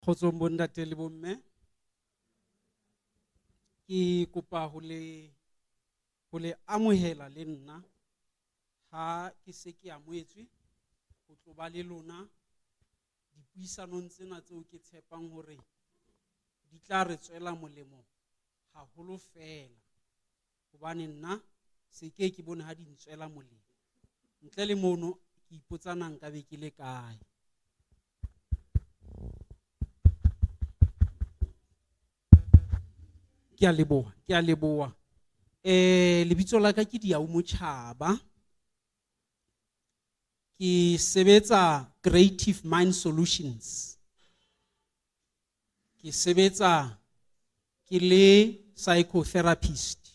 Kgotsong bontate le bomme. Ke kopa ho le amohela le nna ha ke se ke amohetswe ho tlo ba le lona dipuisanong tsena tseo ke tshepang hore di tla re tswela molemo haholo fela, hobane nna se ke ke bone ha di ntswela molemo. Ntle le mono ke ipotsa na nka be ke le kae. Ke a leboha, ke a leboha. Lebitso la ka ke Diau Motjhaba. Ke sebetsa Creative Mind Solutions. Ke sebetsa ke le psychotherapist.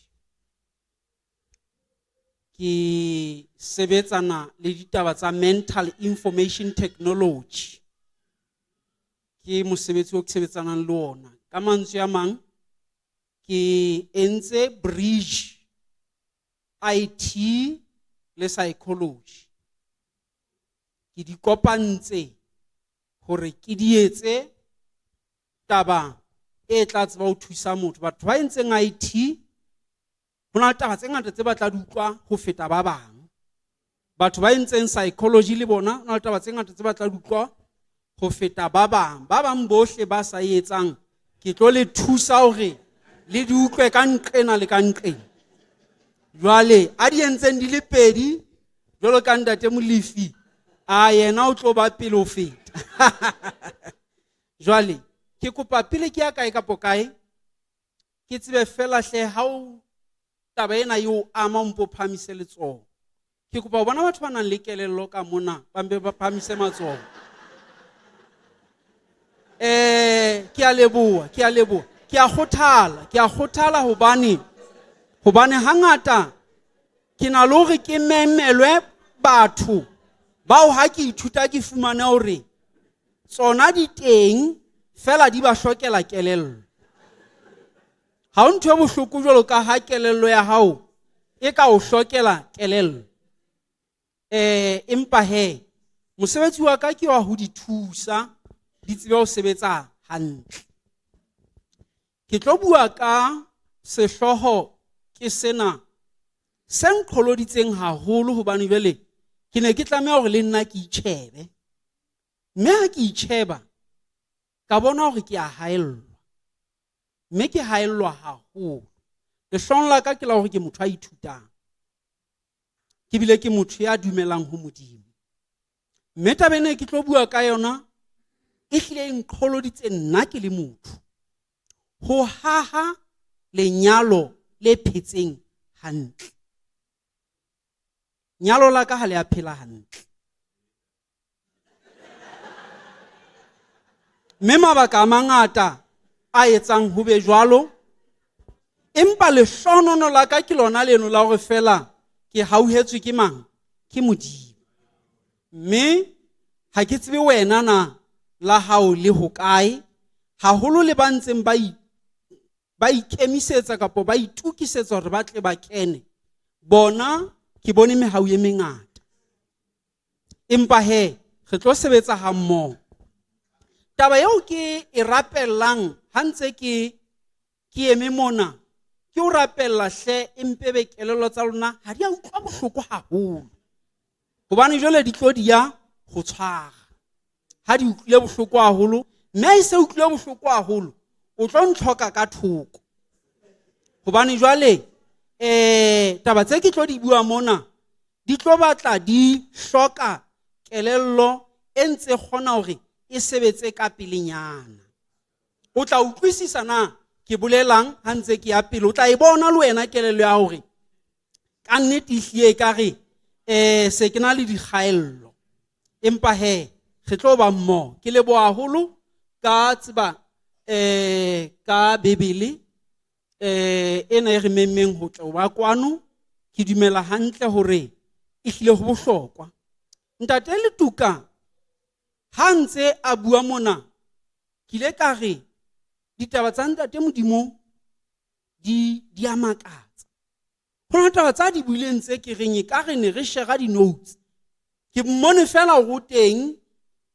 Ke sebetsana le ditaba tsa mental information technology. Ke mosebetsi o ke sebetsanang le ona. Ka mantswe a mang, ke entse bridge IT le psychology. Ke di kopantse hore ke di etse taba e tla tseba ho thusa motho. Batho ba entseng IT, ho na le taba tse ngata tse ba tla di utlwa ho feta ba bang. Batho ba entseng psychology le bona, ho na le taba tse ngata tse ba tla di utlwa ho feta ba bang. Ba bang bohle ba sa e etsang, ke tlo le thusa hore le di utlwe ka nqena le ka nqena. Jwale, a di entseng di le pedi, jwalo ka ntate Molefi, a yena o tlo ba pele ho feta. Jwale, ke kopa pele ke ya kae kapo kae, ke tsebe fela hle ha o taba ena e o ama o mpo phahamise letsoho. Ke kopa ho bona batho ba nang le kelello ka mona, ba mpe ba phahamise matsoho. Ke a leboha, ke a leboha. Ke a kgothala, ke a kgothala hobane hangata ke na le hore ke memelwe batho bao ha ke ithuta ke fumane hore tsona di teng fela di ba hlokela kelello. Ha ho ntho e bohloko jwalo ka ha kelello ya hao e ka o hlokela kelello. Empa he, mosebetsi wa ka ke wa ho di thusa di tsebe ho sebetsa hantle. Ke tlo bua ka sehlooho ke sena se nqholoditseng haholo hobane jwale ke ne ke tlameha hore le nna ke itjhebe. Mme ha ke itjheba, ka bona hore ke a haellwa. Mme ke haellwa haholo. Lehlohong la ka ke la hore ke motho a ithutang. Ke bile ke motho ya dumelang ho Modimo. Mme taba ena ke tlo bua ka yona e hlile e nqholoditse nna ke le motho. Ho haha lenyalo le phetseng hantle. Nyalo la ka ha le a phela hantle. Mme mabaka a mangata a etsang ho be jwalo, empa lehlohonono la ka ke lona leno la hore fela ke hauhetswe ke mang? Ke Modimo. Mme ha ke tsebe wena na la hao le hokae, haholo le ba ntseng ba ikemisetsa kapa ba itokisetsa hore ba tle ba kene. Bona ke bone mehau e mengata. Empa he, re tlo sebetsa ha mmoho. Taba eo ke e rapellang ha ntse ke eme mona, ke o rapella hle empe be kelello tsa lona ha di a utlwa bohloko haholo. Hobane jwale di tlo di ya ho tshwara. Ha di utlwile bohloko haholo, mme ha e se utlwile bohloko haholo, o tlo ntlhoka ka thoko. Hobane jwale, taba tse ke tlo di bua mona, di tlo batla di hloka kelello e ntse kgona hore e sebetse ka pelenyana. O tla utlwisisa na ke bolelang ha ntse ke ya pele, o tla e bona le wena kelello ya hore ka nnete ehlile ekare, se ke na le dikgaello. Empa he, re tlo ba mmoho. Ke leboha haholo ka tseba, ka Bibele, ena e re memmeng ho tla ba kwano. Ke dumela hantle hore e hlile ho bohlokwa. Ntate Letuka ha ntse a bua mona, ke ile ka re ditaba tsa Ntate Modimo di a makatsa. Ho na taba tsa di buileng tse ke reng e ka re ne re shera di-notes. Ke mmone fela hore o teng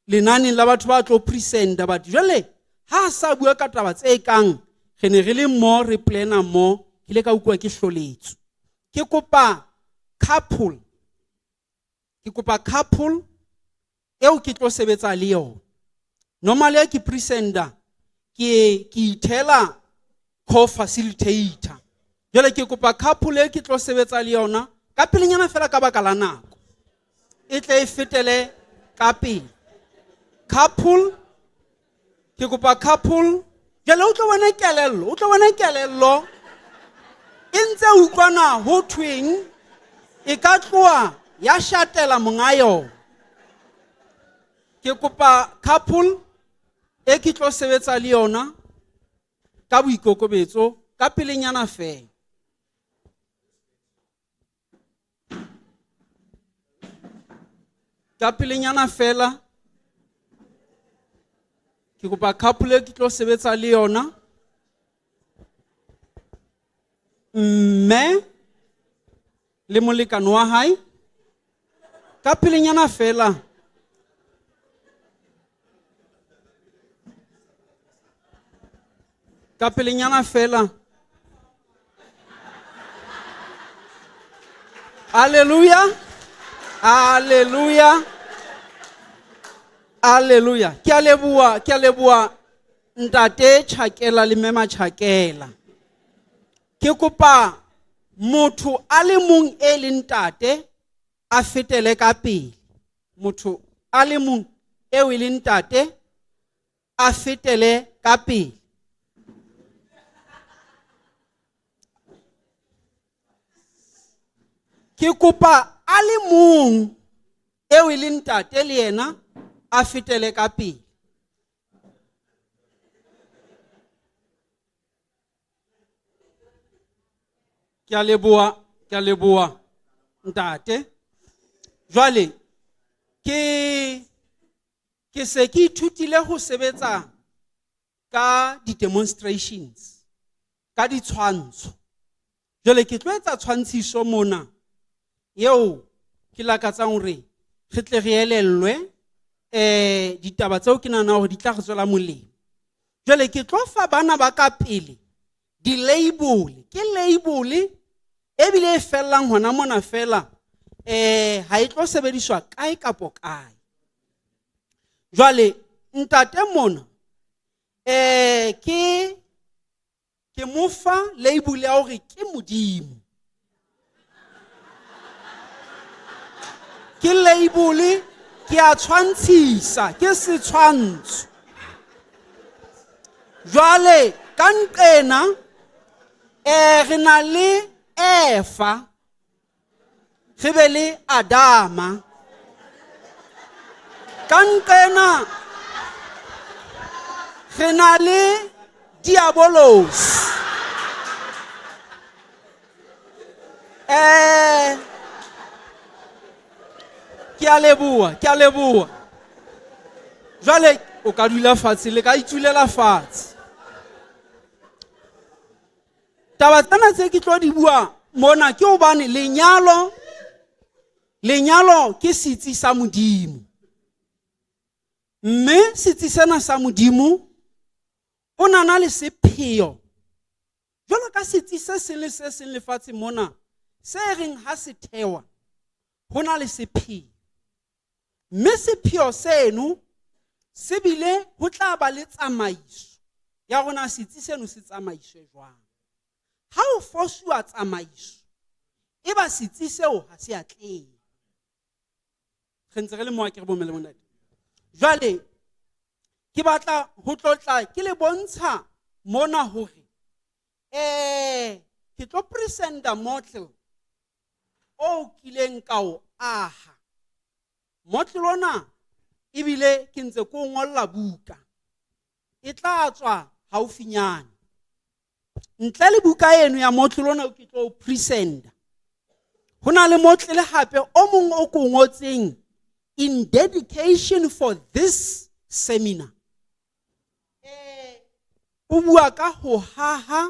lenaneng la batho ba tlo presenta, but jwale Ha a sa bua ka taba tse kang re ne re le mo re plana mo, ke ile ka utlwa ke hloletswe. Ke kopa couple, ke kopa couple eo ke tlo sebetsa le yona. Normally ke presenter, ke ithela co-facilitator. Jwale ke kopa couple e ke tlo sebetsa le yona ka pelenyana fela ka baka la nako, e tle e fetele ka pele. Couple, ke kopa couple. Jwale o tlo bona kelello, o tlo bona kelello e ntse utlwana ho thweng e ka tloha ya shatela monga yona. Ke kopa couple e ke tlo sebetsa le yona ka boikokobetso ka pelenyana fela. Ka pelenyana fela ke kopa couple e ke tlo sebetsa le yona, mme le molekane wa hae, ka pelenyana fela. Ka pelenyana fela. Hallelujah, hallelujah, hallelujah. Ke a leboha, ke a leboha ntate Chakela le mme Machakela. Ke kopa motho a le mong e leng ntate a fetele ka pele. Motho a le mong eo e leng ntate a fetele ka pele. Ke kopa a le mong eo e leng ntate le yena a fetele ka pele. Ke a leboha, ke a leboha ntate. Jwale ke se ke ithutile ho sebetsa ka di-demonstrations, ka ditshwantsho. Jwale ke tlo etsa tshwantshiso mona eo ke lakatsang hore re tle re elellwe ditaba tseo ke nahanang hore di tla re tswela molemo. Jwale ke tlo fa bana ba ka pele di-label. Ke label ebile e fellang hona mona fela, ha e tlo sebediswa kae kapo kae. Jwale ntate mona ke mo fa label ya hore ke Modimo. Ke label, ke a tshwantshisa, ke setshwantsho. Jwale ka nqena re na le Eva, re be le Adama. Ka nqena re na le Diabolos. Ke a leboha, ke a leboha. Jwale o ka dula fatshe, le ka itulela fatshe. Taba tsena tse ke tlo di bua mona ke hobane lenyalo ke setsi sa Modimo. Mme setsi sena sa Modimo o na le sepheo. Jwalo ka setsi se seng le se seng lefatsheng mona, se reng ha se thewa, ho na le sepheo. Mme sepheo seno se bile ho tla ba le tsamaiso ya rona, setsi seno se tsamaiswe jwang. Ha o fosuwa tsamaiso, e ba setsi seo ha se atlehe. Re ntse re le mo ke re bomme le bontate. Jwale ke batla ho tlotla ke le bontsha mona hore ke tlo presenta model o kileng ka o aha. Model ona ebile ke ntse ke o ngolla buka, e tla tswa haufinyane. Ntle le buka eno ya model ona ke tlo presenta, ho na le model hape o mong o ko ngotseng in dedication for this seminar. O bua ka ho haha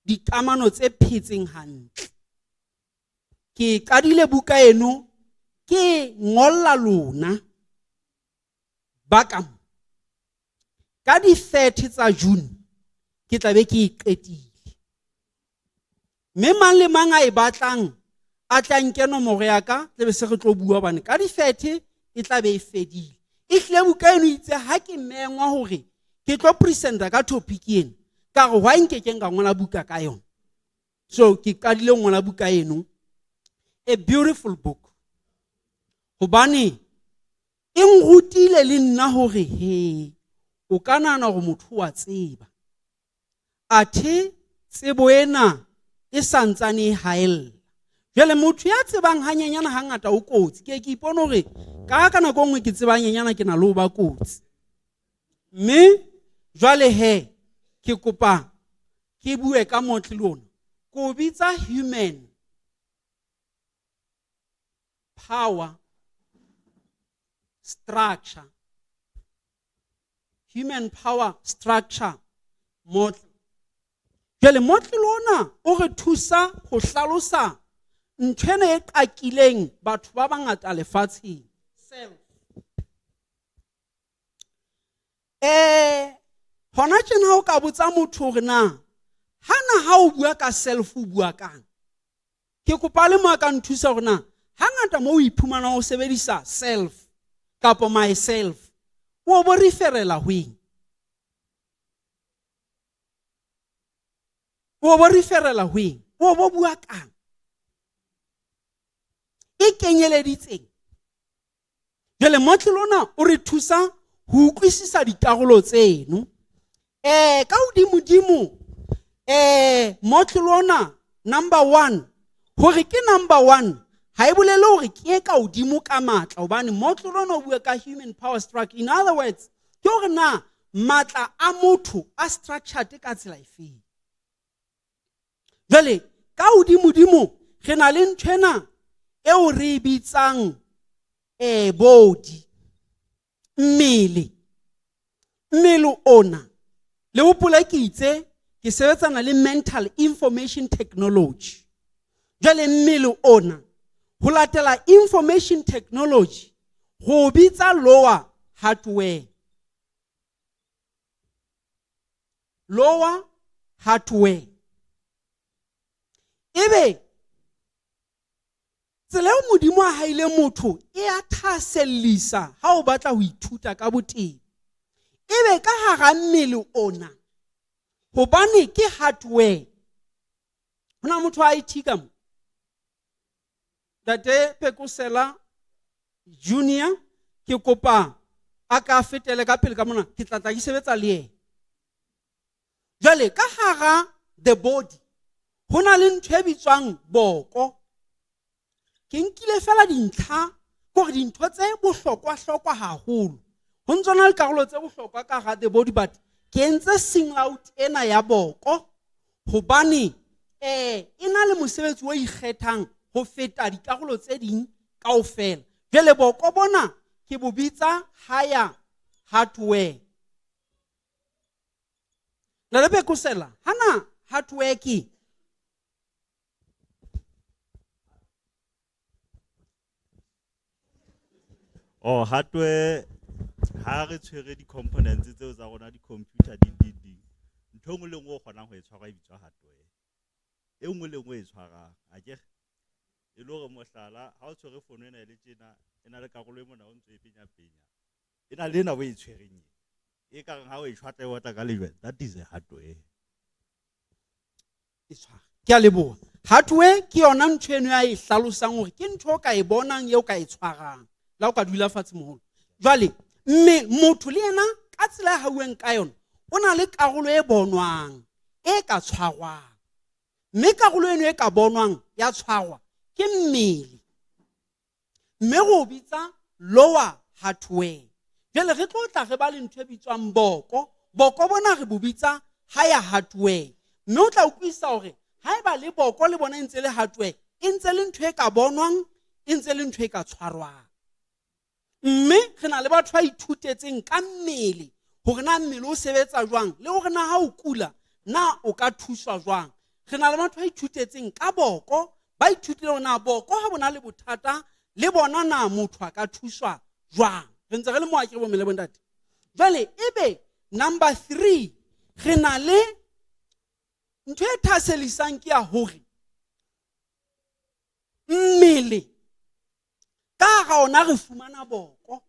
dikamano tse phetseng hantle. Ke qadile buka eno ke ngolla lona ba ka mo. Ka di-30 tsa June ke tla be ke e qetile. Mme mang le mang a e batlang a tla nke nomoro ya ka, tle be se re tlo bua hobane ka di-30 e tla be e fedile. E hlile buka eno itse ha ke mengwa hore ke tlo presenta ka topic ena, ka re why nkekeng ka ngola buka ka yona. So ke qadile ho ngola buka eno, a beautiful book, hobane e nrutile le nna hore he o ka nahana hore motho wa tseba, athe tsebo ena e santsane e haella. Jwale motho ya tsebang hanyenyana hangata o kotsi. Ke ke ipone hore ka nako nngwe ke tseba hanyenyana ke na le ho ba kotsi. Mme jwale he ke kopa ke bue ka motle lona. Ko bitsa human power structure. Human power structure model. Jwale model ona o re thusa ho hlalosa ntho ena e qakileng batho ba bangata lefatsheng, self. Hona tjena ha o ka botsa motho hore na hana ha o bua ka self o bua kang, ke kopa le mo a ka nthusa hore na hangata mo o iphumana o sebedisa self kapa myself, o bo referela ho eng? O bo referela ho eng? O bo bua kang? E kenyeleditseng. Jwale motlolo ona o re thusa ho utlwisisa dikarolo tseno. Ka hodimodimo, motlolo ona number 1, hore ke number 1 ha e bolele hore ke e ka hodimo ka matla, hobane motlolo ona o bua ka human power structure. In other words, ke hore na matla a motho a structured ka tsela efeng. Jwale ka hodimodimo re na le ntho ena eo re e bitsang body, mmele. Mmele ona, le hopola ke itse ke sebetsana le mental information technology. Jwale mmele ona ho latela information technology ho bitsa lower hardware. Lower hardware. Ebe tsela eo Modimo a haile motho e a thahasellisa ha o batla ho ithuta ka boteng. Ebe ka hara mmele ona, hobane ke hardware. Ho na motho a IT ka mo? Ntate Pekosela Junior, ke kopa a ka fetele ka pele ka mona, ke tla tla ke sebetsa le yena. Jwale ka hara the body ho na le ntho e bitswang boko. Ke nkile fela dintlha hore dintho tse bohlokwa-hlokwa haholo. Ho ntso na le karolo tse bohlokwa ka hara the body, but ke entse single out ena ya boko hobane e na le mosebetsi o ikgethang ho feta dikarolo tse ding kaofela. Jwale boko bona ke bo bitsa higher hardware. Ntate Pekosela, hana hardware ke? Oh, hardware ha re tshwere di-components tseo tsa rona, di-computer di. Ntho e nngwe le nngwe o kgonang ho e tshwara e bitswa hardware. E nngwe le nngwe e tshwarang, akere? E le hore mohlala, ha o tshwere fono ena e le tjena, e na le karolo e mona o ntso e penya-penya. E na le ena o e tshwereng e. E ka reng ha o e tshwatla e otla ka lejwe, that is a hardware. E tshwara. Ke a leboha. Hardware ke yona ntho eno ya e hlalosang hore ke ntho o ka e bonang eo ka e tshwarang. La o ka dula fatshe moholo. Jwale, mme motho le yena ka tsela ya hauweng ka yona, o na le karolo e bonwang, e ka tshwarwang. Mme karolo eno e ka bonwang ya tshwarwa ke mmele. Mme re o bitsa lower hardware. Jwale re tlo tla re ba le ntho e bitswang boko. Boko bona re bo bitsa higher hardware. Mme o tla utlwisisa hore haeba le boko le bona e ntse le hardware, e ntse le ntho e ka bonwang, e ntse le ntho e ka tshwarwang. Mme re na le batho ba ithutetseng ka mmele, hore na mmele o sebetsa jwang, le hore na ha o kula, na o ka thuswa jwang. Re na le batho ba ithutetseng ka boko, ba ithutile hore na boko ha bona le bothata, le bona na motho a ka thuswa jwang. Re ntse re le mo akere bo mmele bo ntate. Jwale ebe Number 3, re na le ntho e thahasellisang ke ya hore mmele ka hara ona re fumana boko,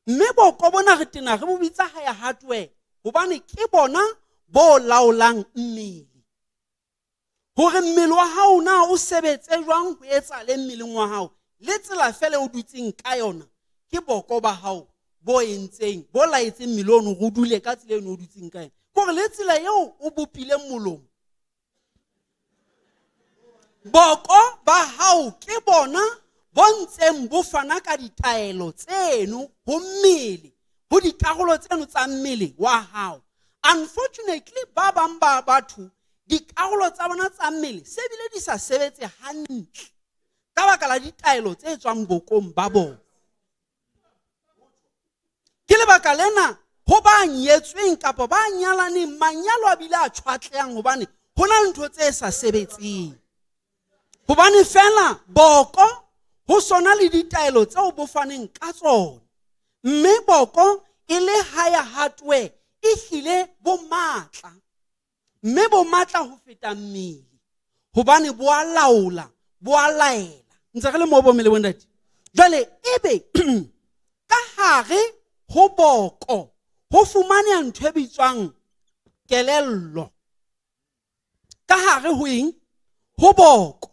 mme boko bona re tena re bo bitsa higher hardware hobane ke bona bo laolang mmele. Hore mmele wa hao na o sebetse jwang ho etsa le mmeleng wa hao le tsela fela o dutseng ka yona, ke boko ba hao bo entseng, bo laetseng mmele ono hore o dule ka tsela eno o dutseng ka yona. Ke hore le tsela eo o bopileng molomo, boko ba hao ke bona bo ntseng bo fana ka ditaelo tseno ho mmele, ho dikarolo tseno tsa mmele wa hao. Unfortunately, ba bang ba batho dikarolo tsa bona tsa mmele se bile di sa sebetse hantle ka baka la ditaelo tse tswang bokong ba bona. Ke lebaka lena ho ba nyetsweng kapa ba nyalaneng, manyalo a bile a tshwatlehang hobane ho na le ntho tse sa sebetseng. Hobane fela boko ho sona le ditaelo tseo bo faneng ka tsona, mme boko e le higher hardware e hlile bo matla, mme bo matla ho feta mmele hobane bo a laola, bo a laela. Ntse re le moo bo mmele bo ntate. Jwale ebe ka hare ho boko ho fumaneha ntho e bitswang kelello. Ka hare ho eng? Ho boko.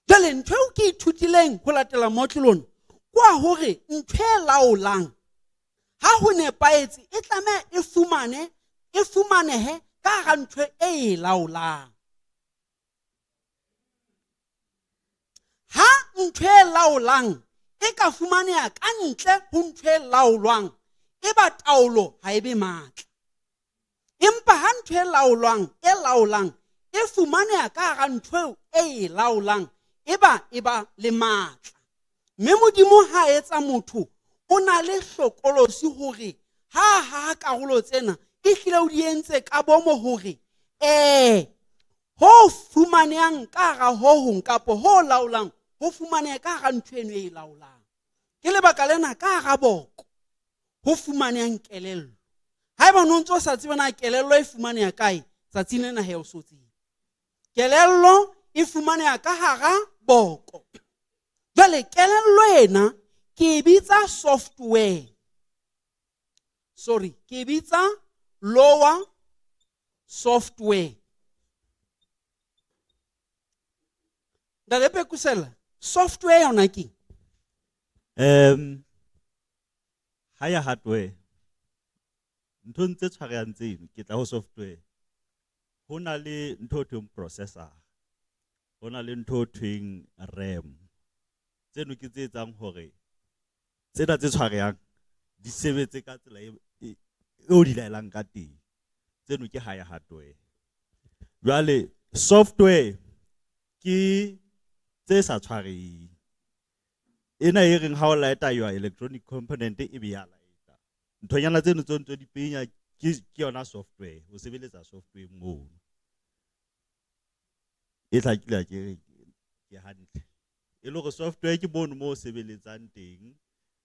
Jwale ntho eo ke ithutileng ho latela motlolong ke wa hore ntho e laolang ha ho nepahetse e tlameha e fumane, e fumanehe ka hara ntho e e laolang. Ha ntho e laolang e ka fumaneha ka ntle ho ntho e laolwang, e ba taolo ha e be matla. Empa ha ntho e laolwang, e laolang e fumaneha ka hara ntho eo e e laolang, e ba le matla. Mme Modimo ha etsa motho o na le hlokolosi hore ha ha karolo tsena e hlile o di entse ka bomo hore ho fumanehang ka hara ho hong kapa ho laolang ho fumaneha ka hara ntho eno e laolang. Ke lebaka lena ka hara boko ho fumanehang kelello. Haeba no ntso sa tsebe na kelello e fumaneha kae, tsatsing lena he o so tsebe. Kelello e fumaneha ka hara boko. Jwale kelello ena ke e bitsa software. Sorry, ke e bitsa lower software. Ntate Pekusela, software yona ke? Higher hardware. Nthong tse tshwarehang tseno ke tla ho software. Ho na le ntho e thweng processor. Ho na le ntho e thweng RAM. Tseno ke tse etsang hore tsena tse tshwarehang di sebetse ka tsela e o di laelang ka teng. Tseno ke higher hardware. Jwale software ke tse sa tshwareheng. Ena e reng ha o lighta your electronic component e be ya lighta. Nthonyana tseno tse ntse di penya ke yona software, o sebeletsa software moo. E hlakile ke ke hantle. E le hore software ke mono mo sebeletsang teng.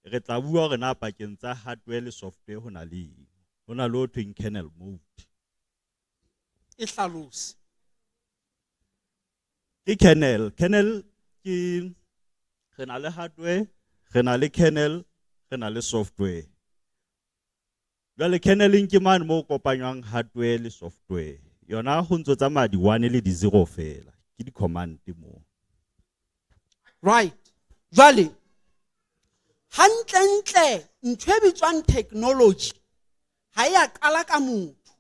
Re tla bua hore na pakeng tsa hardware le software ho na le eng. Ho na le ho thweng kernel mode. E hlalose. Ke kernel. Kernel ke re na le hardware, re na le kernel, re na le software. Jwale kerneleng ke mane mo kopanywang hardware le software. Yona ho ntso tsamaya di 1 le di 0 fela. Ke di command mo. Right. Jwale hantlentle ntho e bitswang technology ha e a qala ka motho.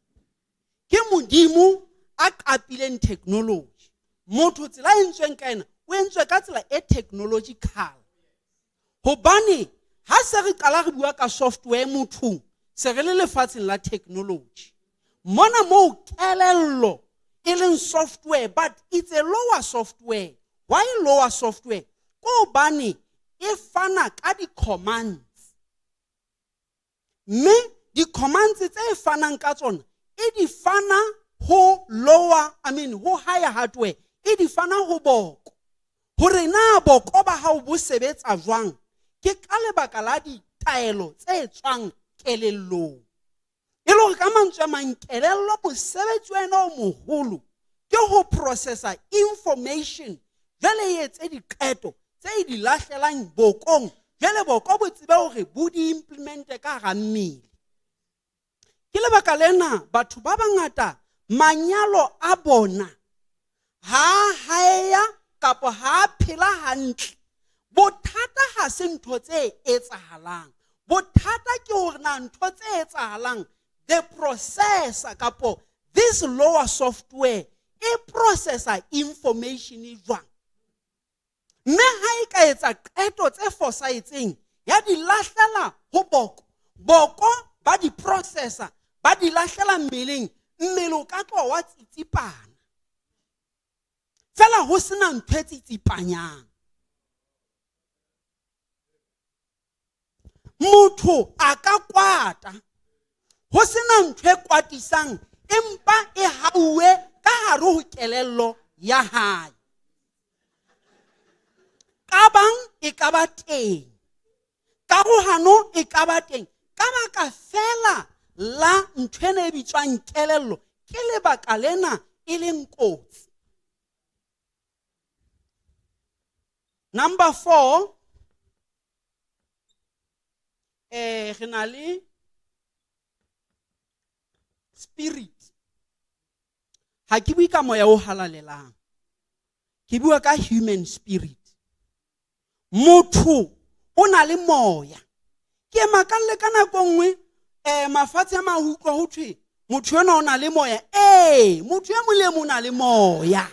Ke Modimo a qapileng technology. Motho tsela e entsweng ka ena o entswe ka tsela e technological. Hobane ha se re qala re bua ka software mothong, se re le lefatsheng la technology. Mona moo kelello e leng software, but it's a lower software. Why lower software? Ke hobane e fana ka di-commands. Mme di-commands tse e fanang ka tsona e di fana ho lower, I mean ho higher hardware, e di fana ho boko. Hore na boko ba hao bo sebetsa jwang, ke ka lebaka la ditaelo tse tswang kelellong. E le hore ka mantswe a mang kelello mosebetsi wa yona o moholo ke ho processa information, jwale e etse diqeto tse e di lahlelang bokong, jwale boko bo tsebe hore bo di implemente ka hara mmele. Ke lebaka lena batho ba bangata manyalo a bona ha haeya kapa ha phela hantle. Bothata ha se ntho tse etsahalang, bothata ke hore na ntho tse etsahalang the processor kapo this lower software e processa information e jwang. Mme ha e ka etsa qeto tse fosahetseng ya di lahlela ho boko, boko ba di processa ba di lahlela mmeleng, mmele o ka tloha wa tsitsipana fela ho sena ntho e tsitsipanyang. Motho a ka kwata ho sena ntho e kwatisang, empa e hauwe ka hare ho kelello ya hae. Kabang e ka ba teng, karohano e ka ba teng ka baka fela la ntho ena e bitswang kelello. Ke lebaka lena e leng kotsi. Number 4, re na le spirit. Ha ke bue ka moya o halalelang, ke bua ka human spirit. Motho o na le moya. Ke makalle ka nako nngwe, mafatshe a mang ho utlwa ho thwe motho enwa o na le moya. Ee, motho e mong le e mong o na le moya.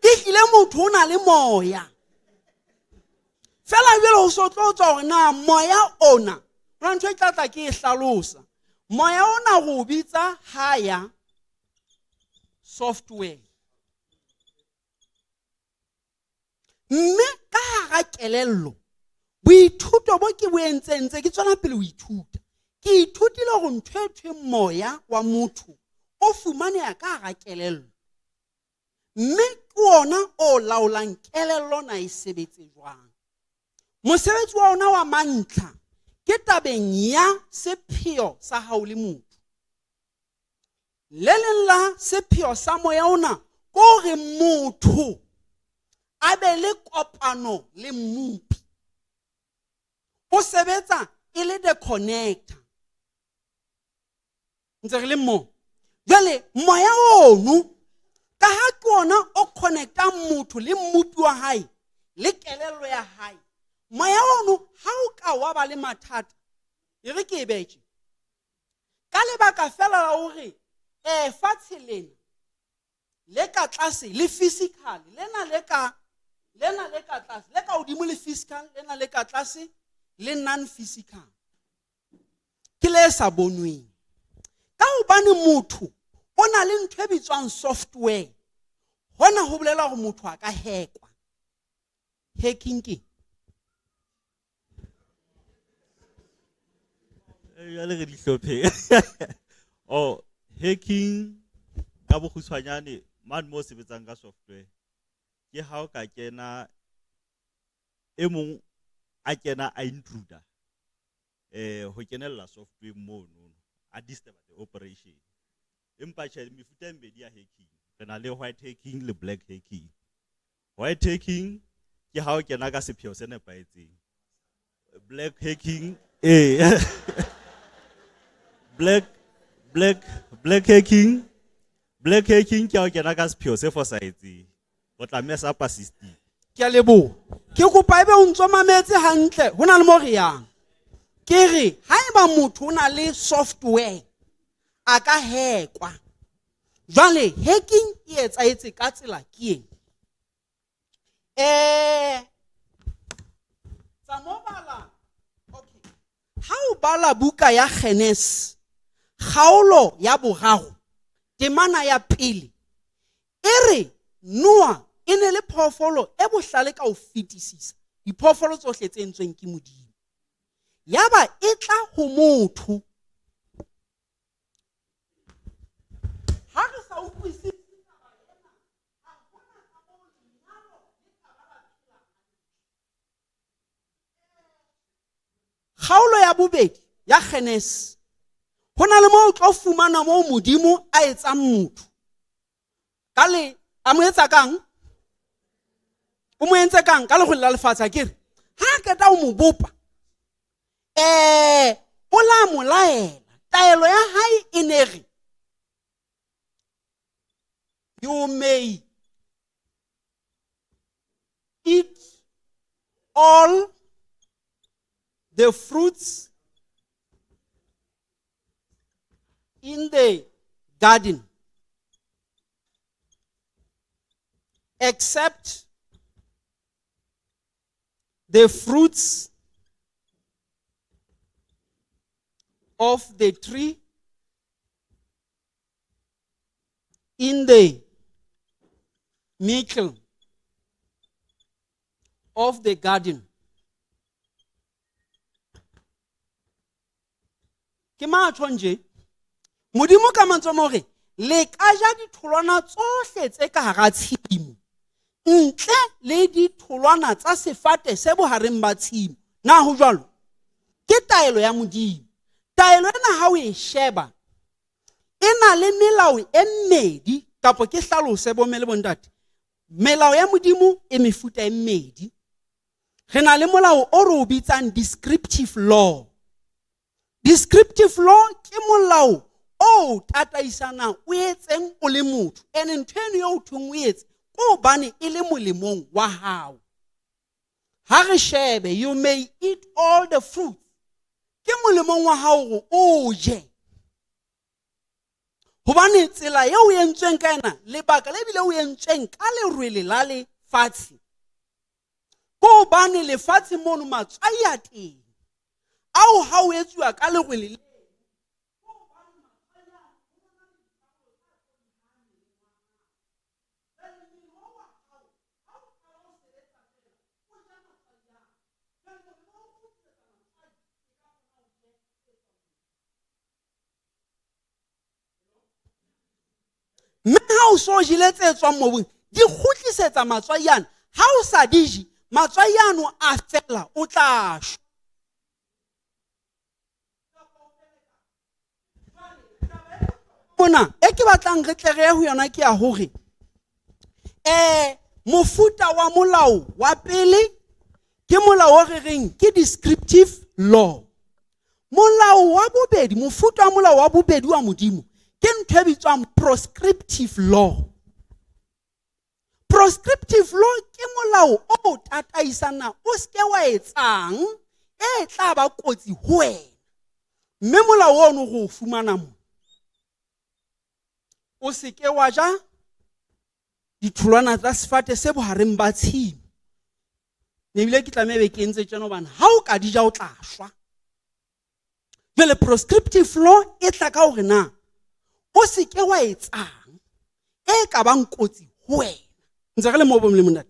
Ehlile motho o na le moya. Fela jwale ho so tlo tswa hore na moya ona, hona ntho e tla tla ke e hlalosa. Moya ona re o bitsa higher software. Mme ka hara kelello, boithuto bo ke bo entseng ntse ke tswela pele ho ithuta. Ke ithutile hore ntho e thweng moya wa motho o fumaneha ka hara kelello. Mme ke ona o laolang kelello na e sebetse jwang. Mosebetsi wa ona wa mantlha ke tabeng ya sepheo sa hao le motho. Le leng la sepheo sa moya ona ke hore motho a be le kopano le Mmopi. O sebetsa e le the connector. Ntse re le mo. Jwale moya ono ka ha ke ona o connectang motho le Mmopi wa hae le kelello ya hae. Moya ono ha o ka wa ba le mathata, e re ke e betjhe. Ka lebaka fela la hore, fatshe lena le ka tlase le physical, lena le ka, lena le ka tlase, le ka hodimo le physical, lena le ka tlase le non-physical. Ke le sa bonweng. Ka hobane motho o na le ntho e bitswang software, hona ho bolela hore motho a ka hackwa. Hacking ke Jwale re di hlophe. Oh, hacking ka bokgutshwanyane mane mo sebetsang ka software ke ha o ka kena e mong a kena a intruder, ho kenella software mono, a disturb the operation. Empa tjhe, mefuta e mmedi ya hacking, re na le white hacking le black hacking. White hacking ke ha o kena ka sepheo se nepahetseng. Black hacking, black hacking ke ha o kena ka sepheo se fosahetseng. O tla mess up system. Ke a leboha. Ke kopa ebe o ntso mametse hantle, ho na le mo re yang. Ke re haeba motho o na le software a ka hackwa. Jwale hacking e etsahetse ka tsela ke eng? Tsa mo bala. Okay. Ha o bala buka ya Genesis, kgaolo ya boraro, temana ya pele, e re Noah e ne le phoofolo e bohlale ka ho fetisisa diphoofolo tsohle tse entsweng ke Modimo. Yaba e tla ho motho. Ha re sa utlwisise taba ena, ha hona ka moo lenyalo le ka ba la phela hantle. Kgaolo ya bobedi, ya Genese ho na le moo o tlo fumana moo Modimo a etsang motho ka le a mo etsa kang, o mo entse kang ka lerole la lefatshe akere ha a qeta ho mo bopa, o la mo laela. Taelo ya hae e ne re, you may eat all the fruits in the garden except the fruits of the tree in the middle of the garden. Ke matho nje Modimo ka mantswe a hore le ka ja ditholwana tsohle tse ka hara tshimo ntle le ditholwana tsa sefate se bohareng ba tshimo. Na ho jwalo? Ke taelo ya Modimo. Taelo ena ha o e sheba e na le melao e mmedi, kapa ke hlalose bomme le bontate. Melao ya Modimo e mefuta e mmedi. Re na le molao o re o bitsang descriptive law. Descriptive law ke molao o tataisanang o etseng o le motho, ene ntho eno eo o thweng o etse ke hobane e le molemong wa hao. Ha re shebe, you may eat all the fruits, ke molemong wa hao hore o je, hobane tsela eo o entsweng ka yona, lebaka le bile o entsweng ka lerwele la lefatshe, ke hobane lefatshe mono matswai a teng ao ha o etsuwa ka lerwele le. Mme ha o so jele tse tswang mobung, di kgutlisetsa matswai ana. Ha o sa di je, matswai ano a fela, o tla shwa. Mona e ke batlang re tle re ye ho yona ke ya hore mofuta wa molao wa pele ke molao o re reng ke descriptive law. Molao wa bobedi, mofuta wa molao wa bobedi wa Modimo ke ntho e bitswang proscriptive law. Proscriptive law ke molao o tataisana o seke wa etsang e tla ba kotsi ho wena. Mme molao ono go o fumana mo, o seke wa ja ditholwana tsa sefate se bohareng ba tshimo. Ebile ke tlameha be ke entse tjena hobane ha o ka di ja o tla shwa. Jwale proscriptive law e tla ka hore na o seke wa etsang e ka bang kotsi ho wena. Ntse re le mo bo monate.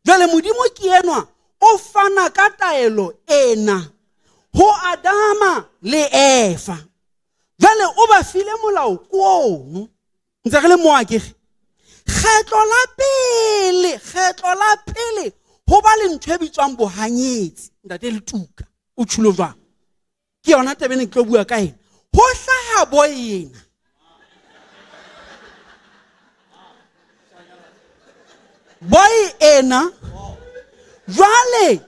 Jwale Modimo ke enwa o fana ka taelo ena ho Adama le Eva. Jwale o ba file molao kono. Ntse re le mo akere. Kgetlo la pele ho ba le ntho e bitswang bohanyetsi. Ntate le tuka o tshilo jwang? Ke yona taba ene ke tlo bua ka ena. Ho hlaha boyena. Boy ena jwale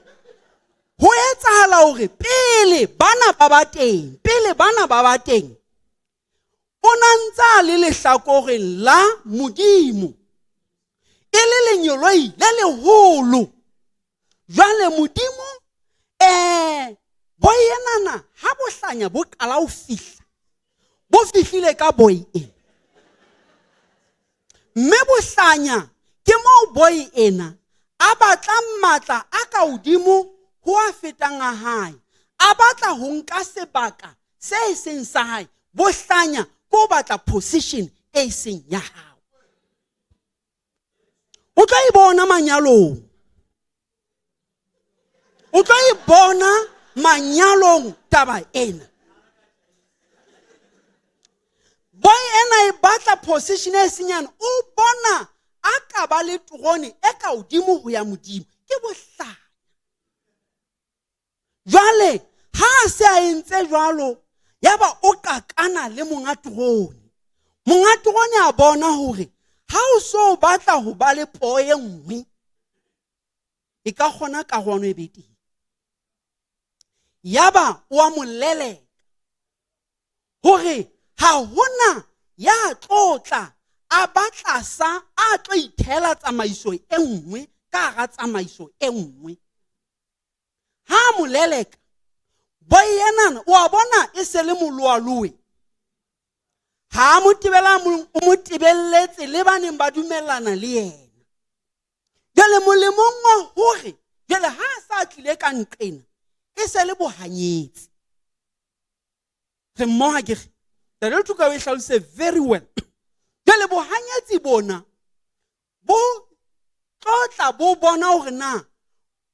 ho etsahala hore pele bana ba ba teng o na ntsa le lehlakoreng la Modimo e le lenyoloi le leholo. Jwale Modimo boy enana ha bohlanya bo qala ho fihla, bo fihlile ka boy ena, mme bohlanya ke moo boy ena a batlang matla a ka hodimo ho a fetang a hae, a batla ho nka sebaka se seng sa hae. Bohlanya ko batla position e seng ya hao. O tla e bona manyalong. O tla e bona manyalong taba ena. Boy ena e batla position e senyane, o bona a ka ba le terone e ka hodimo ho ya Modimo. Ke bohlanya. Jwale ha se a entse jwalo yaba o qakana le monga terone. Monga terone a bona hore ha o so batla ho ba le poo e nngwe e ka kgona karwano e be teng. Yaba o a mo leleka hore ha hona ya tlotla a batla sa a tlo ithela tsamaiso e nngwe ka hara tsamaiso e nngwe. Ha mo leleka boy yenana o a bona e se le moloaloe. Ha mo tebela o mo tebelletse le ba neng ba dumellana le yena. Jwale molemong wa hore jwale ha a sa tlile ka nqena e se le bohanyetsi. Re mmoha ke re Ntate Thuka o e hlalose very well. Jwale bohanyetsi bona bo tlotla bo bona hore na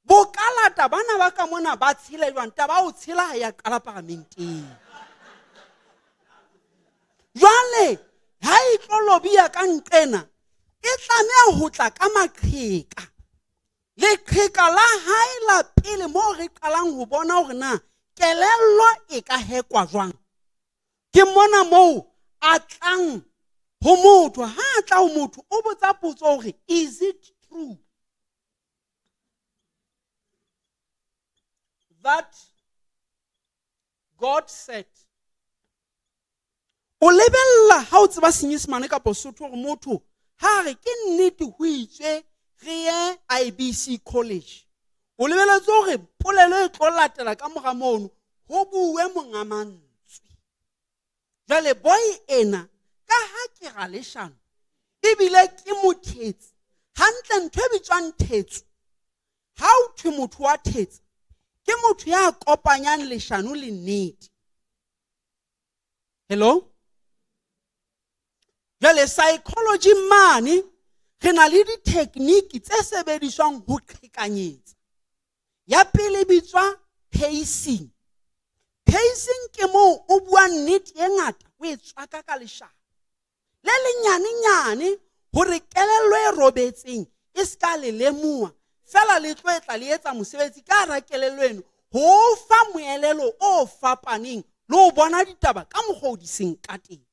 bo kalata bana ba ka mona ba tshela jwang, taba o tshela ha ya qala paramenteng. Jwale ha e tlo lobia ka nqena e tlameha ho tla ka maqheka. Leqheka la hae la pele moo re qalang ho bona hore na kelello e ka hekwa jwang. Ke mona moo a tlang ho motho. Ha a tla ho motho o botsa potso hore is it true that God said? O lebella ha o tseba Senyesemane kapa Sotho hore motho ha re ke nnete ho itswe re ye IBC College. O lebelletse hore polelo e tlo latela ka mora mono ho bue monga mantswe. Jwale boy ena ka ha ke ra leshano ebile ke mothetsi. Hantle ntho e bitswang thetso, ha o thwe motho wa thetsa ke motho ya kopanyang leshano le nnete. Hello? Jwale psychology mane re na le di-technique tse sebediswang ho qhekanyetsa. Ya pele bitswa pacing. Pacing ke moo o bua nnete e ngata o e tswaka ka leshano le lenyanenyane hore kelello e robetseng e ska le lemoha, fela le tlo etla le etsa mosebetsi ka hara kelello eno ho fa moelelo o fapaneng le ho bona ditaba ka mokgwa o di seng ka teng.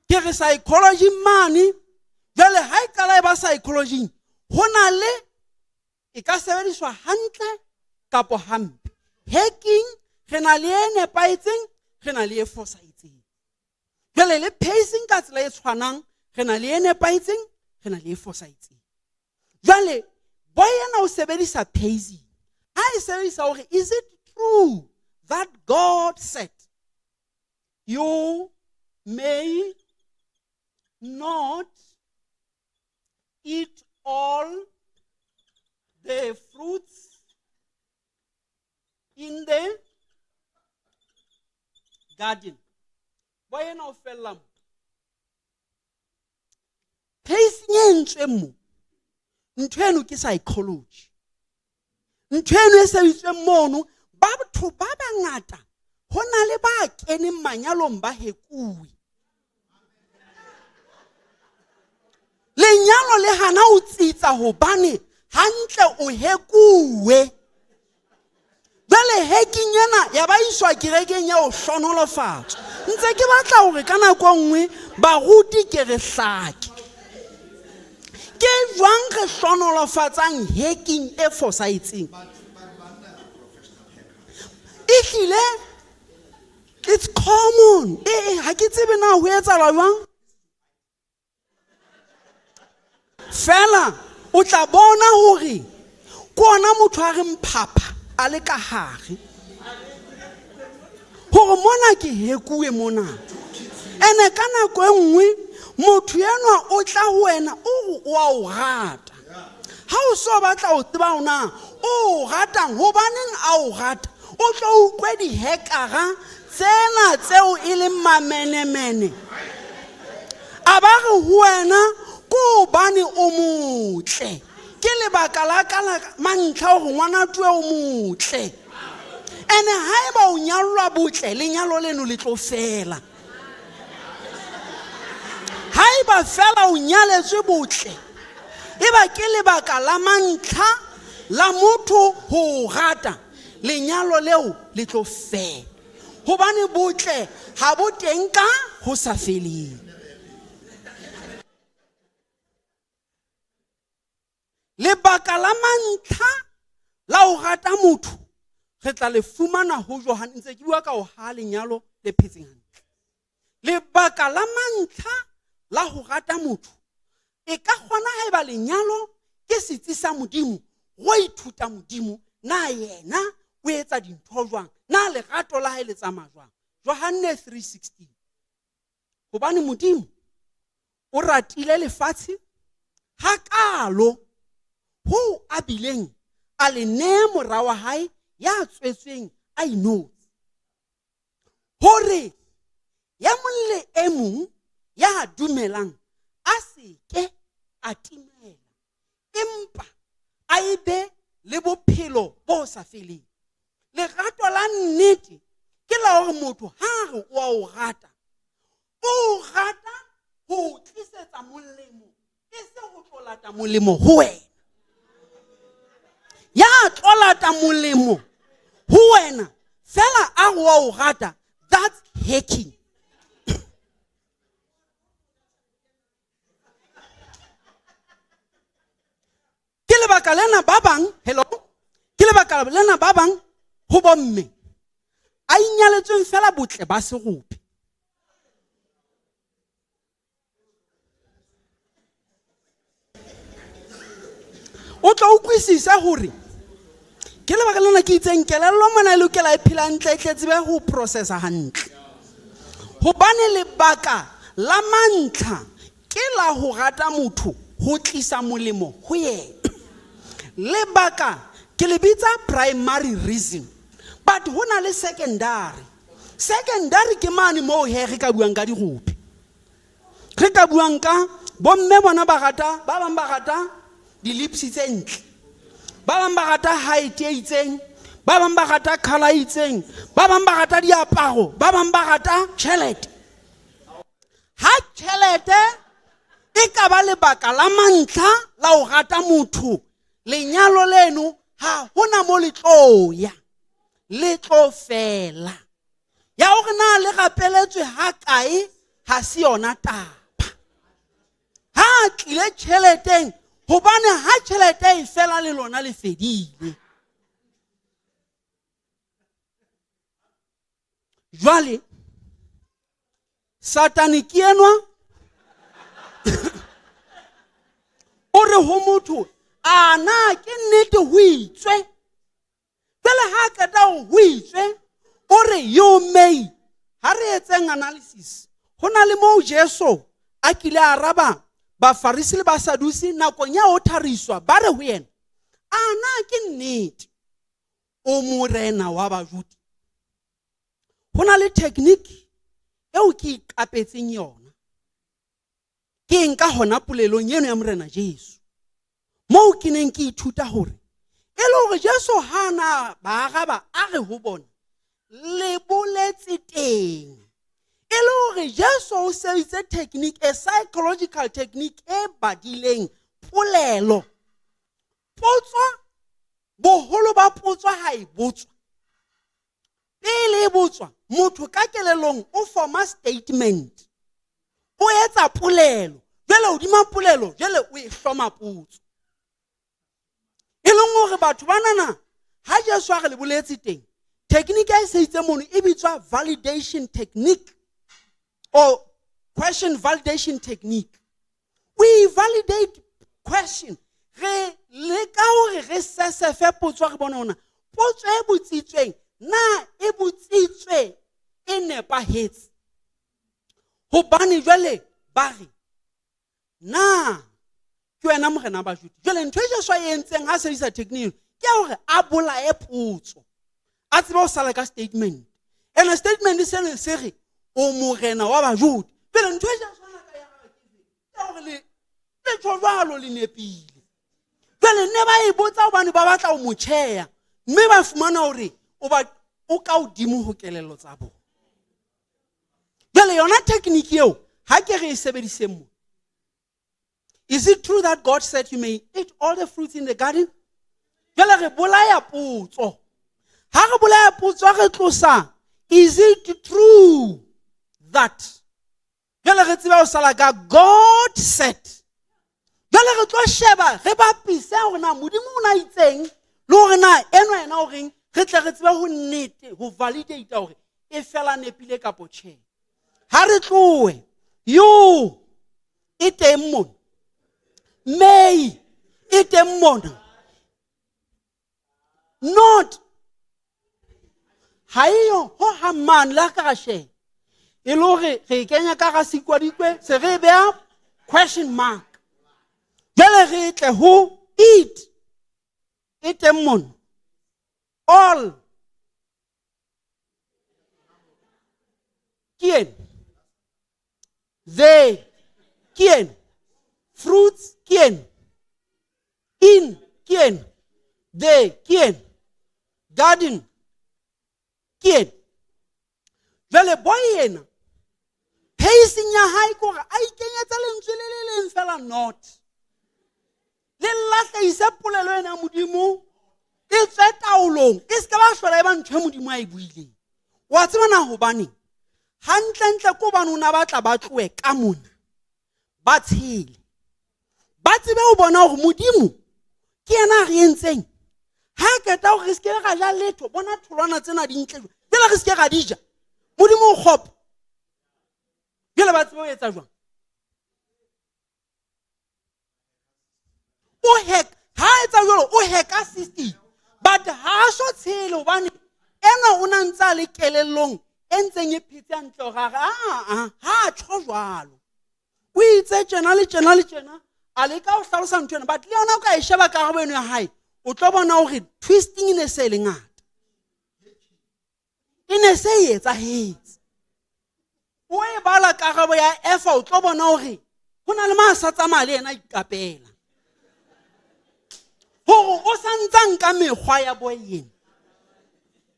Ke re psychology mane jwale ha e qala e ba psychology ho na le e ka sebediswa hantle kapo hampe. Hacking re na le e nepahetseng, re na le e fosahetseng. Jwale le pacing ka tsela e tshwanang, re na le e nepahetseng, re na le e fosahetseng. Jwale boy yena o sebedisa pacing. Ha e sebedisa hore is it true that God said you may not eat all the fruits in the garden? Boy yena o fella mo. Pacing e ntswe mo. Ntho eno ke psychology. Ntho eno e sebedisitsweng mono, batho ba bangata ho na le ba keneng manyalong ba hekuwe. Lenyalo le hana o tsitsa hobane hantle o hekuwe. Jwale hacking ena ya ba iswa kerekeng ya ho hlonolofatswa. Ntse ke batla hore ka nako e nngwe baruti ke re hlake. Ke jwang re hlonolofatsang hacking e fosahetseng? Ehlile it's common. Ha ke tsebe na ho etsahala jwang. Fela o tla bona hore ke ona motho a reng phapha a le ka hare. Hore mona ke hekuwe mona. Ene ka nako e nngwe motho enwa o tla ho wena o re o a o rata. Ha o so batla ho tseba hore na o ratang, hobaneng a o rata, o tlo utlwe dihekara tsena tseo e leng mamenemene. A ba re ho wena ke hobane o motle. Ke lebaka la ka la mantlha hore ngwana tuwe o motle. Ene haeba o nyallwa botle, lenyalo leno le tlo fela. Haeba fela o nyaletswe botle, eba ke lebaka la mantlha la motho ho o rata, Lenyalo leo le tlo fela. Hobane botle ha bo teng ka ho sa feleng. Lebaka la mantlha la ho rata motho re tla le fumana ho Johanne, ntse ke bua ka ho ha lenyalo le phetseng hantle. Lebaka la mantlha la ho rata motho e ka kgona haeba lenyalo ke setsi sa Modimo, go ithuta Modimo, na yena o etsa dintho jwang, na lerato la hae le tsamaya jwang. Johanne 3:16. Hobane Modimo o ratile lefatshe hakalo ho a bileng a le nea mora wa hae ya tswetsweng a inotse, hore ya mong le e mong ya dumelang a se ke a timela, empa a ebe le bophelo bo sa feleng. Lerato la nnete ke la hore motho ha re o a o rata, o rata ho tlisetsa molemo, e se ho tlo lata molemo ho wena. Ya tlo lata molemo ho wena fela a re o a o rata, that's hacking. Ke lebaka lena ba bang, hello, ke lebaka lena ba bang ho bomme a inyaletsweng fela botle ba serope. O tla utlwisisa hore ke lebaka lena ke itseng kelello mona e lokela e phela hantle, e tle tsebe ho processa hantle. Hobane lebaka la mantlha ke la ho rata motho ho tlisa molemo ho yena. Lebaka ke le bitsa primary reason, but ho na le secondary. Secondary ke mane moo he re ka buang ka dirope, re ka buang ka bomme bona ba rata, ba bang ba rata di-lips tse ntle, ba bang ba rata height e itseng, ba bang ba rata colour e itseng, ba bang ba rata diaparo, ba bang ba rata tjhelete. Ha tjhelete e ka ba lebaka la mantlha la ho rata motho, lenyalo leno ha hona mo le tlo ya, le tlo fela. Ya hore na le rapeletswe ha kae ha se yona taba. Ha tlile tjheleteng, hobane ha tjhelete e fela le lona le fedile. Jwale Satane ke enwa o re ho motho, a na ke nnete ho itswe? Jwale ha qeta ho itswe, o re you may. Ha re etseng analysis, ho na le moo Jesu a kile a araba Bafarisi le Basadusi nakong ya ho thariswa, ba re ho yena, a na ke nnete o morena wa Bajuda? Ho na le technique eo ke iqapetseng yona, ke nka hona polelong eno ya morena Jesu, moo ke neng ke ithuta hore e le hore Jesu ha na ba araba a re ho bona, le boletse teng. E le hore Jesu o sebeditse technique, a psychological technique e badileng polelo. Potso, boholo ba potso ha e botswa. Pele e botswa, motho ka kelellong o forma statement. O etsa polelo. Jwale hodima polelo, jwale o e hloma potso. E leng hore batho banana ha Jesu a re le boletse teng, technique e sebeditse mono e bitswa validation technique or question validation technique. We validate question. Re leka hore re sesefe potso, re bone hore potso e botsitsweng na e botsitswe e nepahetse. Hobane jwale ba re, na ke wena morena ba Juda? Jwale ntho e Jesu a e entseng ha sebedisa technique ke hore a bolaye potso, a tsebe ho sala ka statement. Ene statement seno se re o morena wa Bajuda. Jwale ntho e Jesu a ka ya ke hore le tjho jwalo le nepile. Jwale ne ba e botsa hobane ba batla ho mo tjheya, mme ba fumana hore o ba o ka hodimo ho kelello tsa bona. Jwale yona technique eo ha ke re e sebediseng mo. Is it true that God said you may eat all the fruits in the garden? Jwale re bolaya potso. Ha re bolaya potso re tlosa is it true that jwale re tseba ho sala ka God said. Jwale re tlo sheba re bapise hore na Modimo o na itseng le hore na enwa yena o reng, re tle re tsebe ho nnete ho validate hore e fela nepile kapo tjhe. Ha re tlohe you e teng mona, may e teng mona, not ha eyo ho hang mane le ha ka ra sheba e le hore re e kenya ka hara sekwadikwe se re beha question mark. Jwale re tle ho it e teng mona, all ke ena, they ke ena, fruits ke ena, in ke ena, they ke ena, garden ke ena. Jwale boy ena pacing ya hae ke hore a ikenyetse lentswe le le leng fela not le lahlehise polelo ena ya Modimo e tswe taolong, e se ka ba hlola e ba ntho e Modimo a e buileng. Wa tseba na hobaneng? Hantlentle ke hobane o na batla ba tlohe ka mona ba tshele, ba tsebe ho bona hore Modimo ke yena a re entseng. Ha qeta hore re se ke ra ja letho, bona tholwana tsena di ntle jwang, jwale re se ke ra di ja, Modimo o kgopo. Jwale ba tsebe ho etsa jwang? O hack, ha etsa jwalo o hacka system, but ha so tshele hobane ena o na ntse a le kelellong e ntseng e phetse hantle hore a re, a, ha tjho jwalo. O itse tjena le tjena le tjena, a leka ho hlalosa ntho ena, but le yona o ka e sheba karabo eno ya hae, o tlo bona hore twisting e ne se e le ngata, e ne se e etsahetse. O e bala karabo ya Efa, o tlo bona hore ho na le ma sa tsamaya le yena a ikapela, hore o sa ntsa nka mekgwa ya boy ena.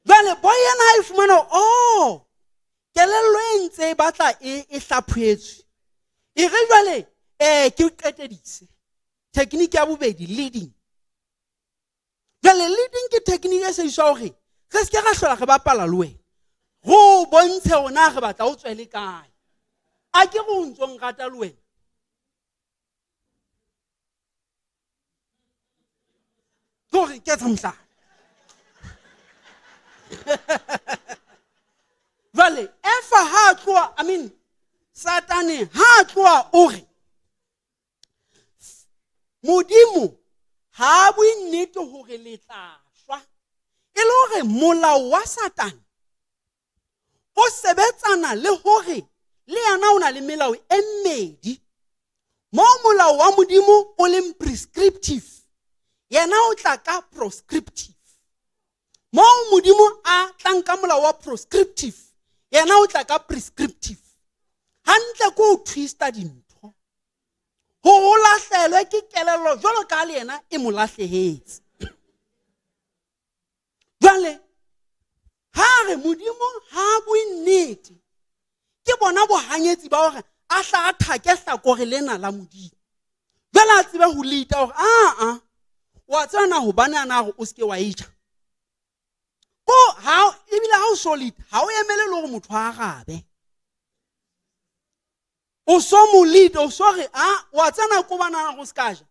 Jwale boy ena ha e fumana hore, oh, kelello e ntse e batla e hlaphohetswe, e re jwale, ke qetedise technique ya bobedi, leading. Jwale leading ke technique e sebediswa hore re se ke ra hlola re bapala le wena, ho bontshe hore na re batla o tswele kae. A ke re o ntso nrata le wena. Ke hore ke etsa mohlala. Jwale Efa ha tloha, I mean Satane ha tloha o re Modimo ha bue nnete hore le tla shwa. E le hore molao wa Satane o sebetsana le hore le yena o na le melao e mmedi. Moo molao wa Modimo o leng prescriptive, yena o tla ka proscriptive. Moo Modimo a tlang ka molao wa proscriptive, yena o tla ka prescriptive. Hantle ke ho twista dintho hore o lahlehelwe ke kelello jwalo ka le yena e mo lahlehetse. Jwale ha re Modimo ha bue nnete, ke bona bohanyetsi ba hore a hla a thake hlakore lena la Modimo. Jwale a tsebe ho leita hore a, wa tseba na hobane a na re o se ke wa e ja. Ko ha ebile ha o so lead, ha o emele le hore motho a arabe. O so mo lead, o so re, a, wa tsena ko bana go se ka ja.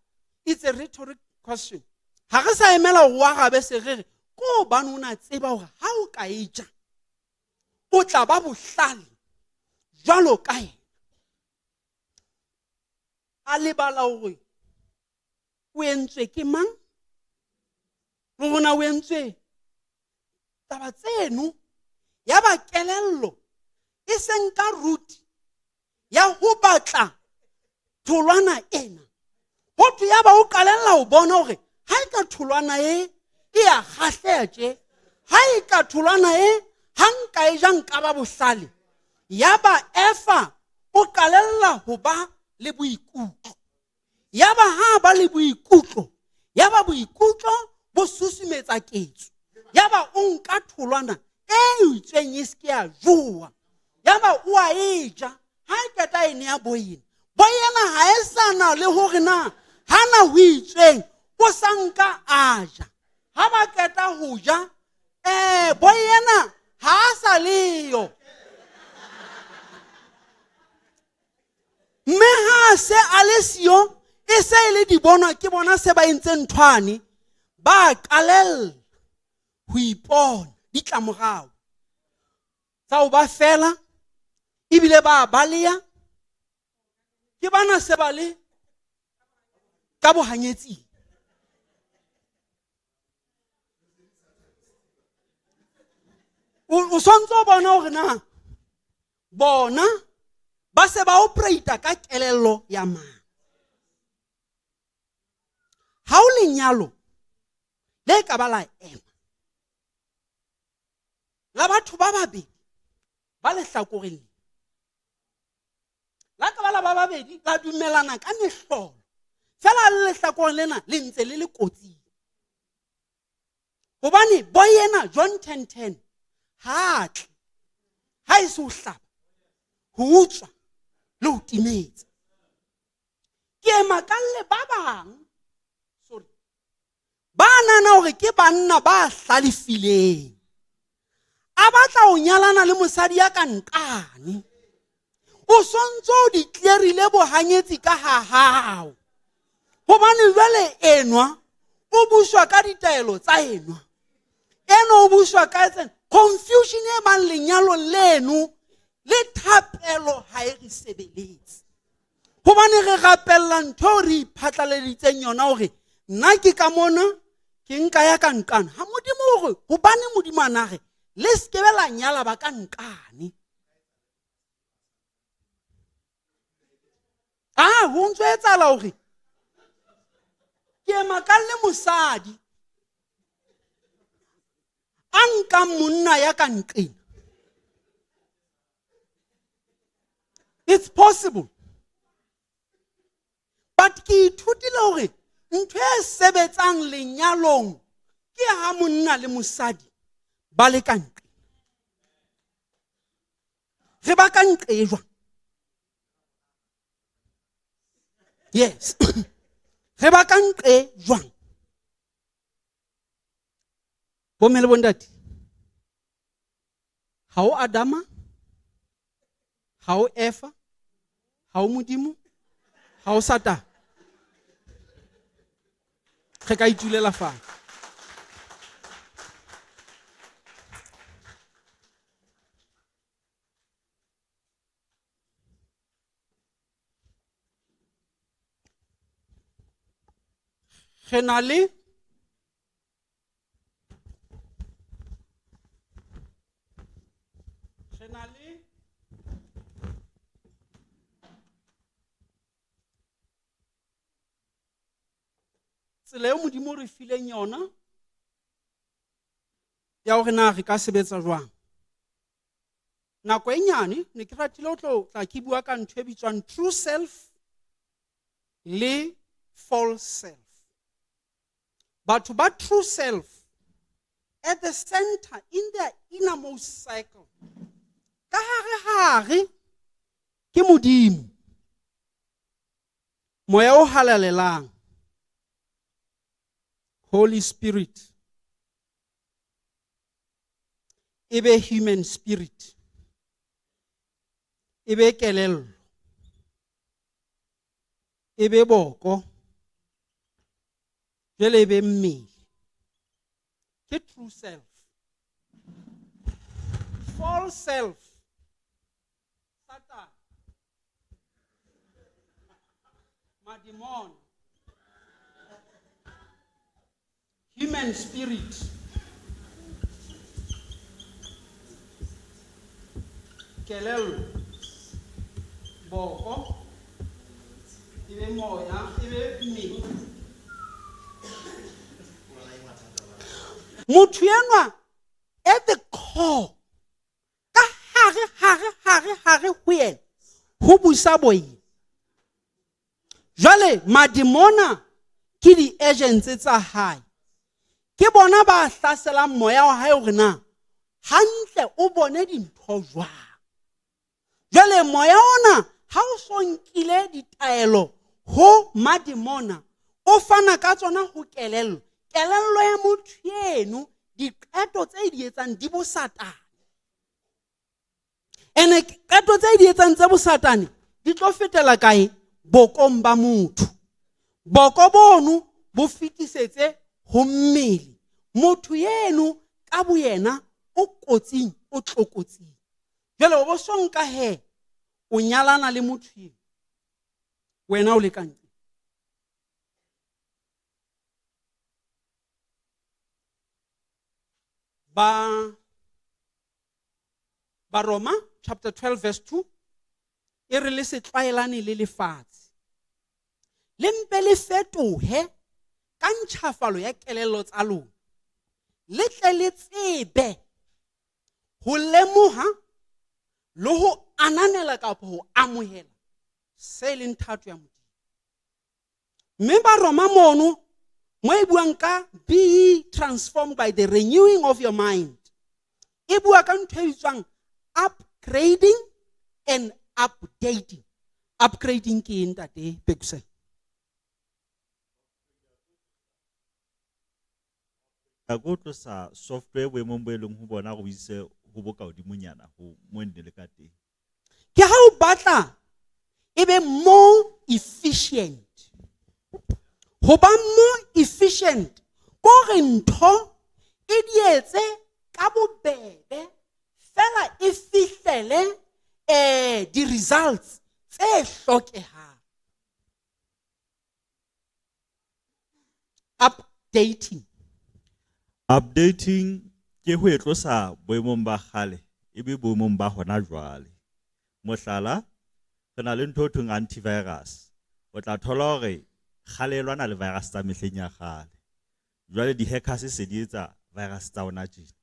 It's a rhetoric question. Ha re sa emela hore o arabe se re re, ko hobane o na tseba hore ha o ka e ja, o tla ba bohlale jwalo ka yena. A lebala hore o entswe ke mang, le rona o entswe taba tseno. Ya ba kelello e seng ka root ya ho batla tholwana ena. Ho thwe ya ba o qalella ho bona hore ha e ka tholwana e, e a kgahleha tje, ha e ka tholwana e, ha nka e ja nka ba bohlale. Ya ba Efa o qalella ho ba le boikutlo. Ya ba ha ba le boikutlo, ya ba boikutlo bo susumetsa ketso. Ya ba o nka tholwana e itsweng e se ke ya jowa. Ya ba o a e ja, ha e qeta e nea boyena. Boyena ha e sa na le hore na hana ho itsweng, o sa nka a ja. Ha ba qeta ho ja, Boy ena ha a sa leyo. Mme ha se a le siyo, e se e le di bonwa ke bona se ba entseng nthwane, ba qalella ho ipona ditlamorao tsa ho ba fela, ebile ba baleya. Ke bana se ba le ka bohanyetsing. O sontso o bona hore na bona ba se ba operate ka kelello ya mang. Ha o lenyalo le ka ba la ema la batho ba babedi ba lehlakoreng le, la ka ba la ba babedi la dumelana ka mehlolo, fela le lehlakoreng lena le ntse le le kotsing. Hobane boy ena John 10:10 ha tle, ha e se ho hlaba, ho utswa le ho timetsa. Ke ema ka le ba bang, sorry, ba nahana hore ke banna ba hlalefileng, a batla ho nyalana le mosadi ya ka nqane. O sontso o di clearile bohanyetsi ka ha hao, hobane jwale enwa o buswa ka ditaelo tsa enwa, enwa o buswa ka tsena. Confusion e bang lenyalong leno le thapelo ha e re sebeletse, hobane re rapella ntho eo re iphatlaleditseng yona hore nna ke ka mona ke nka ya ka nqane. Ha Modimo o re, hobane Modimo a na re le se ke be la nyala ba ka nqane. Ah, ho ntso etsahala hore ke ema ka le mosadi a nkang monna ya ka nqena. It's possible. But ke ithutile hore ntho e sebetsang lenyalong ke ha monna le mosadi ba le ka nqe. Re ba ka nqe jwang? Yes. Re ba ka nqe jwang? Bomme le bontate, ha o Adama, ha o Eva, ha o Modimo, ha o Satane. Re ka itulela fatshe. Re na le tsela eo Modimo o re fileng yona ya hore na re ka sebetsa jwang. Nako e nyane ne ke ratile ho tlo tla ke bua ka ntho e bitswang true self le false self. Batho ba true self at the center in their innermost cycle, ka hare hare ke Modimo, Moya o halalelang, Holy Spirit, e be human spirit, e be kelello, e be boko, jwale e be mmele. Ke true self. False self, Satan, mademon, human spirit, kelello, boko, e be moya, e be mmele. Motho enwa at the core, ka hare, hare, hare, hare ho yena, ho busa boyena. Jwale mademona ke di-agents tsa hae, ke bona ba hlaselang moya wa hae hore na hantle o bone dintho jwang. Jwale moya ona ha o so nkile ditaelo ho mademona, o fana ka tsona ho kelello. Kelello ya motho eno Diqeto tse di etsang di bosatane. Ene qeto tse di etsang tse bosatane di tlo fetela kae? Bokong ba motho. Boko bono bo fetisetse ho mmele. Motho eno ka boyena o kotsing, o tlokotsing. Jwale o bo so nka he o nyalana le motho eo. Wena o le ka ntle. Ba Roma chapter 12 verse 2 e re le se tlwaelane le lefatshe. Le mpe le fetohe ka ntjhafalo ya kelello tsa lona. Le tle le tsebe ho lemoha le ho ananela kapa ho amohela se leng thato ya Modimo. Mme ba Roma mono mo e buang ka be ye transformed by the renewing of your mind. E bua ka ntho e bitswang upgrading and updating. Upgrading ke eng, ntate Pekusela? Ka go tlosa software boemong bo e leng ho bona go ise ho bo ka hodimonyana ho mo nne le ka teng. Ke ha o batla e be more efficient. Ho ba more efficient ko re ntho e di etse ka bobebe fela e fihlele di results tse hlokehang. Updating. Updating ke ho e tlosa boemong ba kgale e be boemong ba hona jwale. Mohlala, re na le ntho e thweng antivirus. O tla thola hore kgale e lwana le virus tsa mehleng ya kgale. Jwale di-hackers se di etsa virus tsa hona tjena.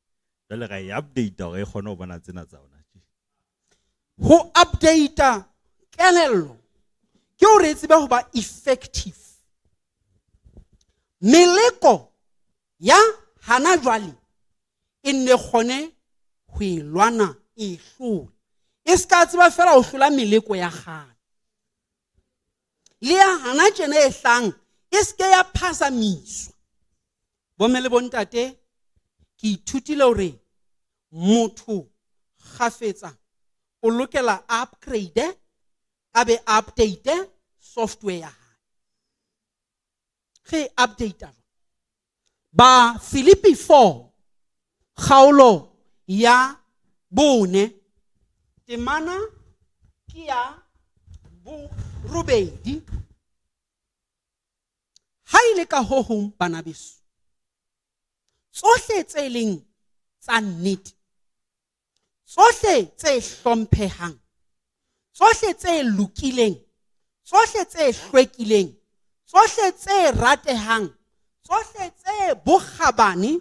Jwale ra e update hore e kgone ho bona tsena tsa hona tjena. Ho update kelello ke hore e tsebe ho ba effective. Meleko ya hana jwale e nne kgone ho e lwana e hlole. E ska tseba fela ho hlola meleko ya kgale. Le ya hana tjena e hlang e ske ya phasamiswa. Bomme le bontate, ke ithutile hore motho kgafetsa o lokela upgrade, a be update software ya hae. Re update jwang? Ba Filipi 4 kgaolo ya 4 temana ke ya borobedi. Ha ile ka ho hong bana beso, tsohle tse leng tsa nnete, tsohle tse hlomphehang, tsohle tse lokileng, tsohle tse hlwekileng, tsohle tse ratehang, tsohle tse bokgabane,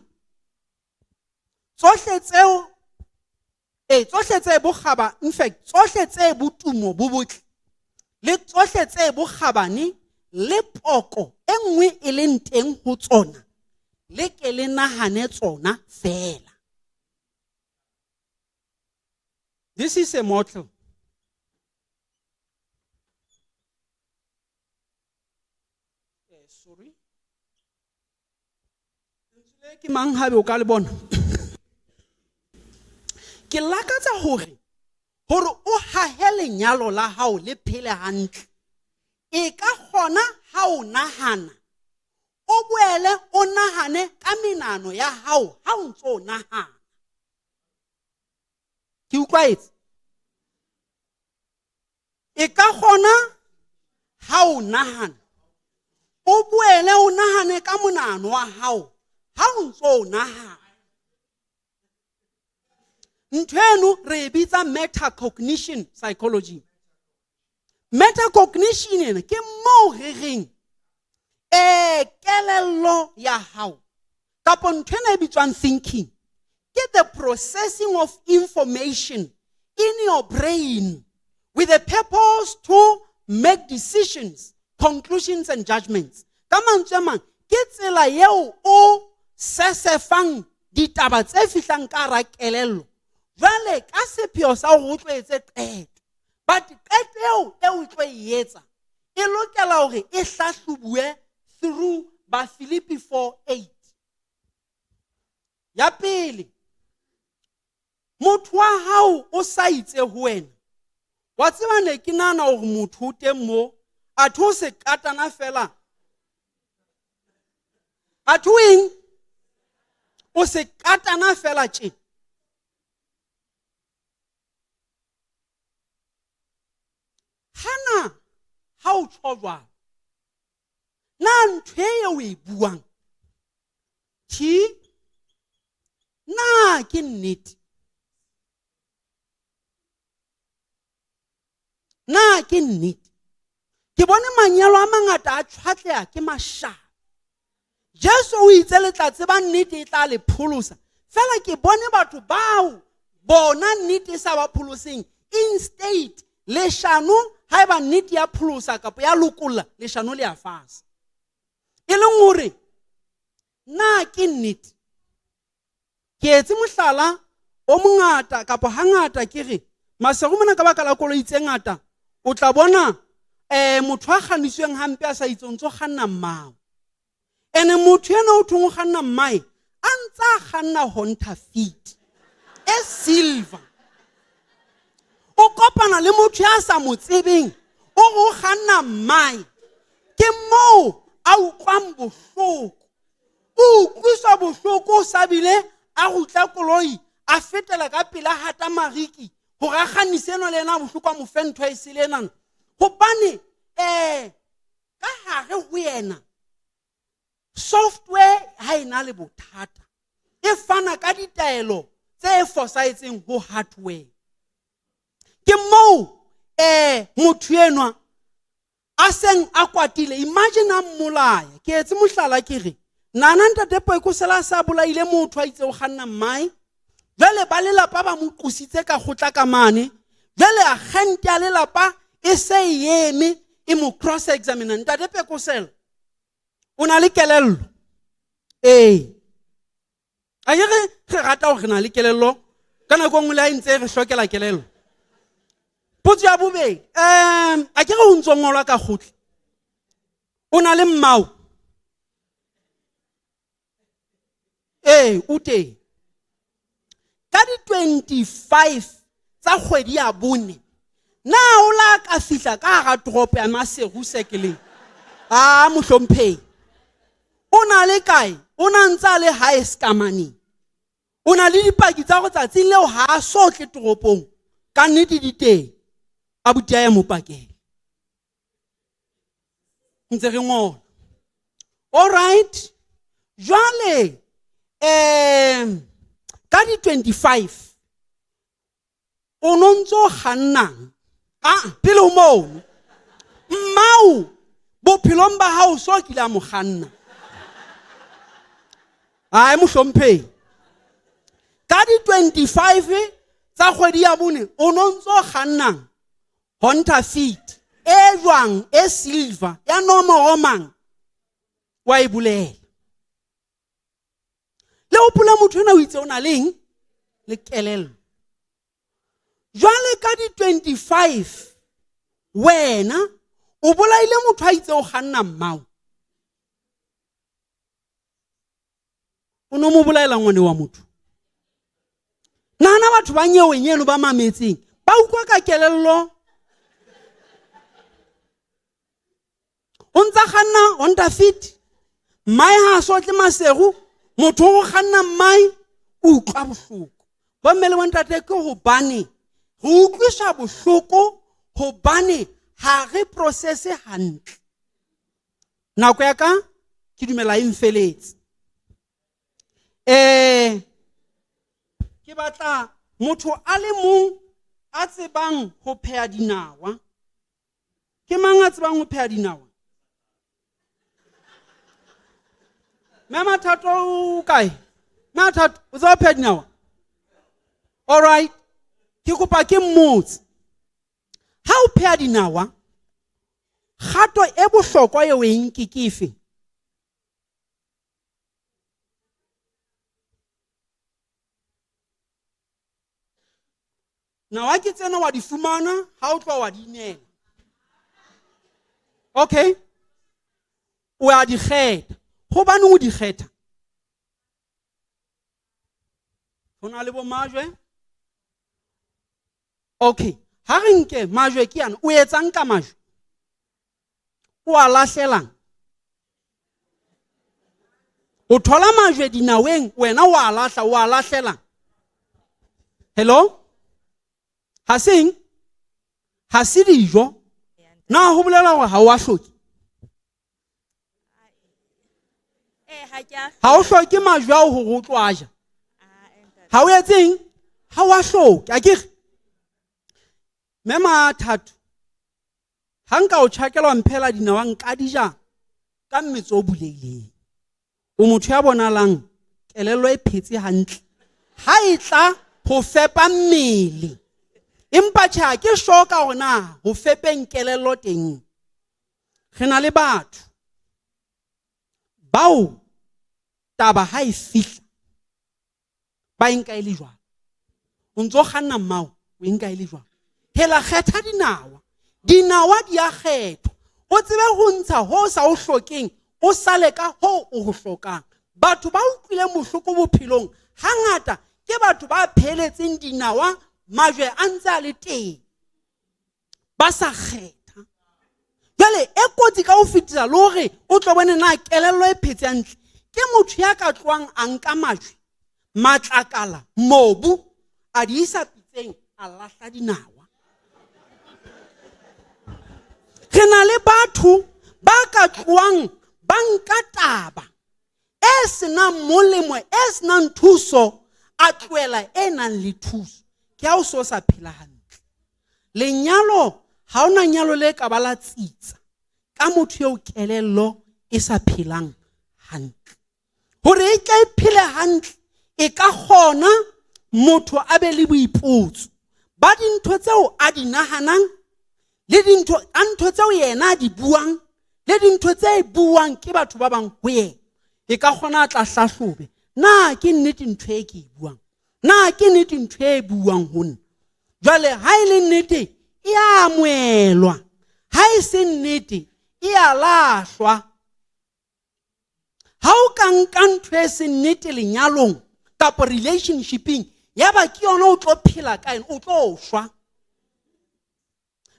tsohle tseo, tsohle tse bokgaba, in fact, tsohle tse botumo bo botle, le tsohle tse bokgabane, le poko e nngwe e leng teng ho tsona, le ke le nahane tsona fela. This is a model. Sorry. Ke mang haebe o ka le bona? Ke lakatsa hore o hahe lenyalo la hao le phele hantle. E ka kgona ha o nahana, o boele o nahane ka menano ya hao ha o ntso o nahana. Ke utlwaetse? E ka kgona ha o nahana, o boele o nahane ka monano wa hao ha o ntso o nahana. Ntho eno re e bitsa metacognition psychology. Metacognition ena ke moo re reng kelello ya hao kapa ntho ena e bitswang thinking ke the processing of information in your brain with a purpose to make decisions, conclusions and judgments. Ka mantswe a mang, ke tsela eo o sesefang ditaba tse fihlang ka hara kelello. Jwale ka sepheo sa hore o tlo etse qeto. But qeto eo e o tlo e etsa e lokela hore e hlahlobuwe through ba Filipi 4:8. Ya pele, motho wa hao o sa itse ho wena. Wa tseba ne ke nahana hore motho o teng mo, athe o se katana fela. Athe o eng? O se katana fela tje. Hana ha o tjho jwalo, na ntho e o e buang tjhe, na ke nnete? Na ke nnete? Ke bone manyalo a mangata a tjhwatleha ke mashano. Jesu o itse le tla tseba nnete e tla le pholosa. Fela ke bone batho bao bona nnete e sa ba pholoseng, instead leshano haeba nnete ya pholosa kapa ya lokolla, leshano le ya fasa. E leng hore na ke nnete? Ke etse mohlala o mongata kapa hangata ke re Maseru mona ka baka la koloi tse ngata, o tla bona motho a kgannisweng hampe a sa itse o ntso kganna mmao. Ene motho ena o thong o kganna mmae, a ntsa a kganna Honda Fit e silver. O kopana le motho ya sa mo tsebeng, o re o kganna mmae. Ke moo a utlwang bohloko. O utlwiswa bohloko o sa bile a rutla koloi, a fetela ka pela hata mariki hore a kgannise enwa le yena bohloko a mo fe ntho e sele enana. Hobane ka hare ho yena software ha e na le bothata, e fana ka ditaelo tse fosahetseng ho hardware. Ke moo motho enwa a seng a kwatile. Imagine a mmolaya. Ke etse mohlala ke re nana ntate Poeko sela sa bolaile motho a itse o kganna mmae. Jwale ba lelapa ba mo qositse ka kgotla ka mane. Jwale agente ya lelapa e se e eme e mo cross examine. Ntate Poeko sela o na le kelello. Ee, a ke re re rata hore re na le kelello, ka nako e nngwe le ha e ntse re hlokela kelello. Potso ya bobedi, a ke re o ntso ngolwa ka kgotla, o na le mmao? Ee, o teng. Ka di 25 tsa kgwedi ya bone, na o la ka fihla ka hara toropo ya Maseru sekeleng? A mohlomphehi, o na le kae? O na ntse a le hae Sekamaneng. O na le dipaki tsa hore tsatsing leo ha a so tle toropong, ka nnete di teng. Abuti a ya mo pakela. Ntse re ngola. All right. Jwale ka di 25 o no ntso kgannang? Ah, pele ho moo, mmao bophelong ba hao so kile a mo kganna. Ai mohlomphehi, ka di 25 tsa kgwedi ya bone o no ntso kgannang Honda Fit e jwang, e silver ya nomoro mang? Wa e bolela. Le hopola motho ena o itse o na leng le kelello. Jwale ka di 25 wena o bolaile motho a itse o kganna mmao. O no mo bolaela ngwane wa motho. Nahana batho ba nyeweng eno ba mametseng, ba utlwa ka kelello. O ntsa kganna Honda Fit, mmae ha a so tle Maseru, motho o kganna mmae, o utlwa bohloko. Bomme le bontate, ke hobane re utlwiswa bohloko hobane ha re processe hantle. Nako ya ka ke dumela e mfeletse. Ke batla motho a le mong a tsebang ho pheha dinawa. Ke mang a tsebang ho pheha dinawa? Mme Mathato o kae? Mme Mathato, o tseba ho pheha dinawa? All right. Ke kopa ke mmotse. Ha o pheha dinawa, kgato e bohlokwa eo e nke ke efe? Nawa ke tsena wa di fumana, ha o tloha wa di inela. Okay. O a di kgetha. Hobaneng o di kgetha? Ho na le bo majwe. Okay, ha re nke majwe ke yana, o etsang ka majwe? O a lahlelang? O thola majwe dinaweng, wena o a lahla, o a lahlelang? Hello? Ha seng? Ha se dijo? Na ho bolela hore ha o a hloke? Ha o hloke majwe ao hore o tlo a ja. Ha o etseng? Ha o a hloke, akere? Mema thato. Ha nka o tjhakelwa mphela dinawa nka di ja ka mmetso o bulehileng. O motho ya bonalang kelello e phetse hantle. Ha e tla ho fepa mmele. Empa tjhe ha ke sure ka hore na ho fepeng kelello teng. Re na le batho bao taba ha e fihla ba e nka e le jwang. O ntso kganna mmao, o e nka e le jwang. Hela kgetha dinawa. Dinawa di a kgethwa. O tsebe ho ntsha ho sa o hlokeng, o sale ka ho o ho hlokang. Batho ba utlwileng bohloko bophelong hangata ke batho ba pheletseng dinawa majwe a ntse a le teng, ba sa kgetha. Jwale e kotsi ka ho fetisa le hore o tlo bone na kelello e phetse hantle. Ke motho ya ka tlohang a nka majwe, matlakala, mobu, a di isa pitseng, a lahla dinawa. Re na le batho ba ka tlohang ba nka taba e senang molemo, e senang thuso, a tlohela e nang le thuso. Ke ha o so sa phela hantle. Lenyalo, ha ona nyalo le ka ba la tsitsa ka motho eo kelello e sa phelang hantle. Hore e tle e phele hantle, e ka kgona motho a be le boipotso ba dintho tseo a di nahanang, le dintho, a ntho tseo yena a di buang, le dintho tse buang ke batho ba bang ho yena. E ka kgona a tla hlahlobe, na ke nnete ntho e ke e buang? Na ke nnete ntho e buang ho nna? Jwale ha e le nnete e a amohelwa, ha e se nnete e a lahlwa. Ha o ka nka ntho e seng nnete lenyalong kapa relationshipeng, ya ba ke yona o tlo phela ka yona, o tlo shwa.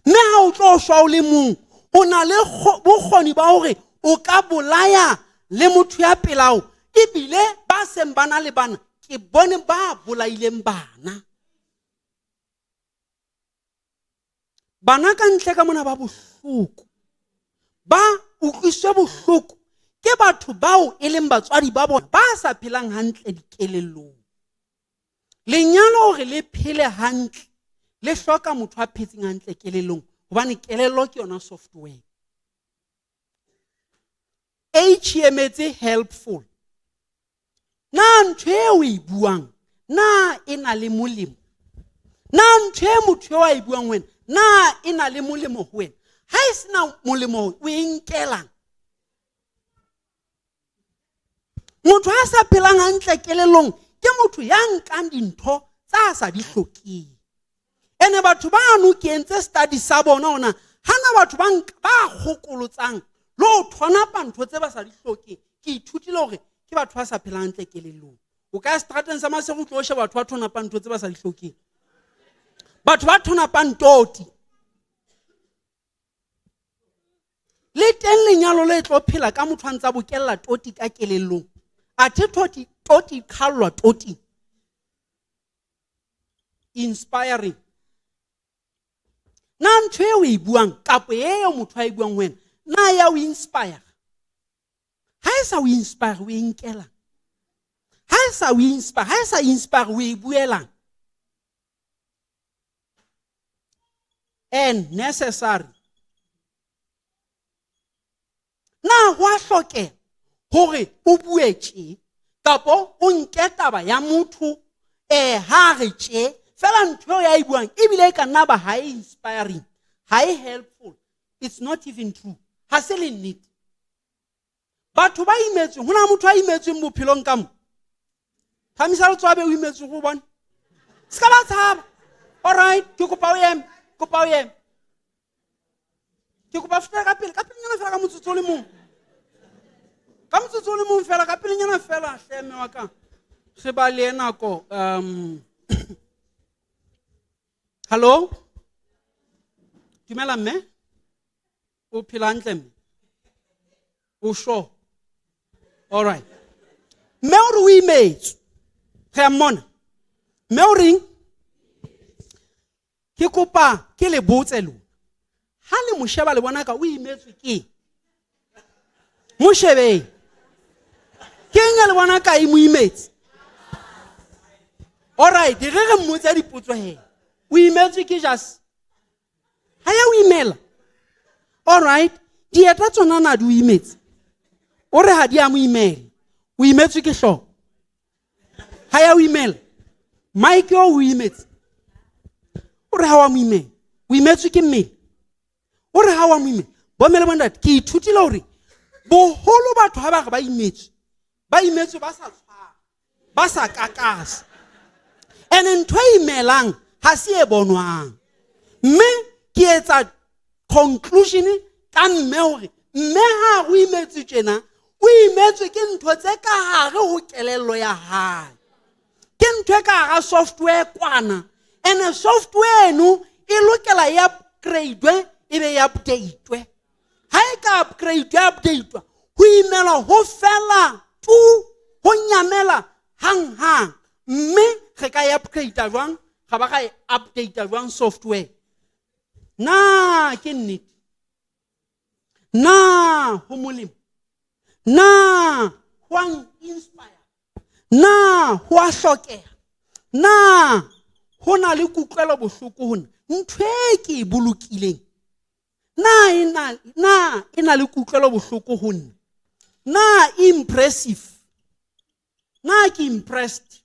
Mme ha o tlo shwa o le mong, o na le bokgoni ba hore o ka bolaya le motho ya pelao, ebile ba seng ba na le bana, ke bone ba bolaileng bana. Bana ka ntle ka mona ba bohloko, ba utlwiswe bohloko ke batho bao e leng batswadi ba bona ba sa phelang hantle dikelellong. Lenyalo hore le phele hantle le hloka motho a phetseng hantle kelellong, hobane kelello ke yona software. H e emetse helpful. Na ntho e o e buang, na e na le molemo? Na ntho e motho eo a e buang wena, na e na le molemo ho wena? Ha e sena molemo, o e nkelang? Motho a sa phelang hantle kelellong ke motho ya nkang dintho tsa sa di hlokeng. Ene batho ba no ke entse study sa bona ona, hana batho ba ba kgokolotsang le ho thonapa ntho tse ba sa di hlokeng. Ke ithutile hore ke batho ba sa phelang hantle kelellong. O ka strateng sa Maseru o tlo sheba batho ba thonapang ntho tse ba sa di hlokeng. Batho ba thonapang toti. Le teng lenyalo le tlo phela ka motho a ntsa bokella toti ka kelellong. Athe toti, toti qhallwa toti. Inspiring. Na ntho eo o e buang kapa eo motho a e buang ho wena, na ya o inspire? Ha e sa o inspire, o e nkela. Ha e sa o inspire, ha e sa inspire, o e buelang? And necessary. Na ho a hlokeha hore o bue tje kapa o nke taba ya motho, ha re tje fela ntho eo ya e buang ebile e ka nna ba ha e inspiring, ha e helpful, it's not even true, ha se le nnete. Batho ba imetsweng, ho na motho a imetsweng bophelong ka mo? Phamisa letsoho be o imetsweng go bone. Se ka ba tshaba. All right, ke kopa o eme, kopa o eme. Ke kopa fetela ka pele, ka pelenyana fela ka motsotso o le mong. Ka motsotso o le mong fela, ka pelenyana fela, hle mme wa ka. Re ba le nako. Hello? Dumela mme? O phela hantle mme? O sure? All right. Mme o re o imetswe. Re a mmona. Mme o reng? Ke kopa ke le botse lona. Ha le mo sheba le bona ka o imetswe ke. Mo shebeng. Ke eng le bona ka e mo imetse? All right, re re mmotse dipotso he. O imetswe ke jas. Ha ya o imela. All right, dieta tsona na di o imetse. O re ha di a mo imela. O imetswe ke hlooho. Ha ya o imela. Mike o imetse. O re ha wa mo imela. O imetswe ke mmele. O re ha wa mo imela. Bo mme le bontate, ke ithutile hore boholo batho ha ba re ba imetswe, ba imetswe ba sa tshwara, ba sa kakasa. Ene ntho e imelang ha se e bonwang. Mme ke etsa conclusion ka mme hore mme ha o imetswe tjena, o imetswe ke ntho tse ka hare ho kelello ya hae. Ke ntho e ka hara software kwana. Ene software eno e lokela e upgrade-we e be e update-we. Ha e ka upgrade-we, update-wa, ho imelwa ho fela tu, ho nyamela hang-hang. Mme re ka e upgrade-a jwang? Ga ba ga e update-a jwang software? Na ke nnete? Na ho molemo? Na ho a inspire? Na ho a hlokeha? Na ho na le kutlwelo bohloko ho nna? Ntho e ke e bolokileng, na e na le kutlwelo bohloko ho nna? Na impressive? Na ke impressed?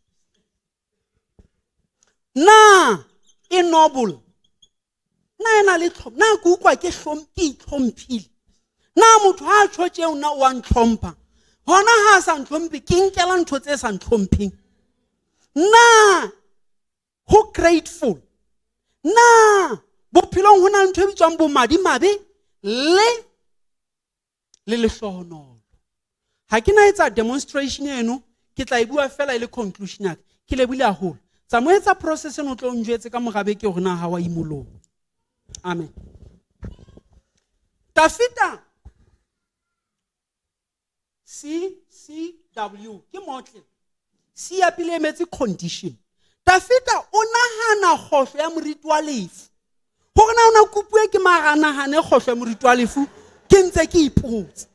Na e noble? Na e na le tlhompho? Na ke utlwa ke itlhomphile? Na motho ha a tjho tjeo na o a ntlhompha? Hona ha a sa ntlhomphe, ke nkela ntho tse sa ntlhompheng. Na ho grateful? Na bophelong ho na le ntho e bitswang bomadimabe le lehlohonolo? Ha ke na etsa demonstration eno, ke tla e bua fela e le conclusion ya ka. Ke lebohile haholo. Tsa mo etsa process eno o tlo njwetse ka mora beke hore na ha wa imoloha. Amen. Tafita C C W ke motle. C ya pele emetse condition. Tafita o nahana kgohlo ya moriti wa lefu. Hore na o na kopuwe ke mara nahane kgohlo ya moriti wa lefu, ke ntse ke ipotsa.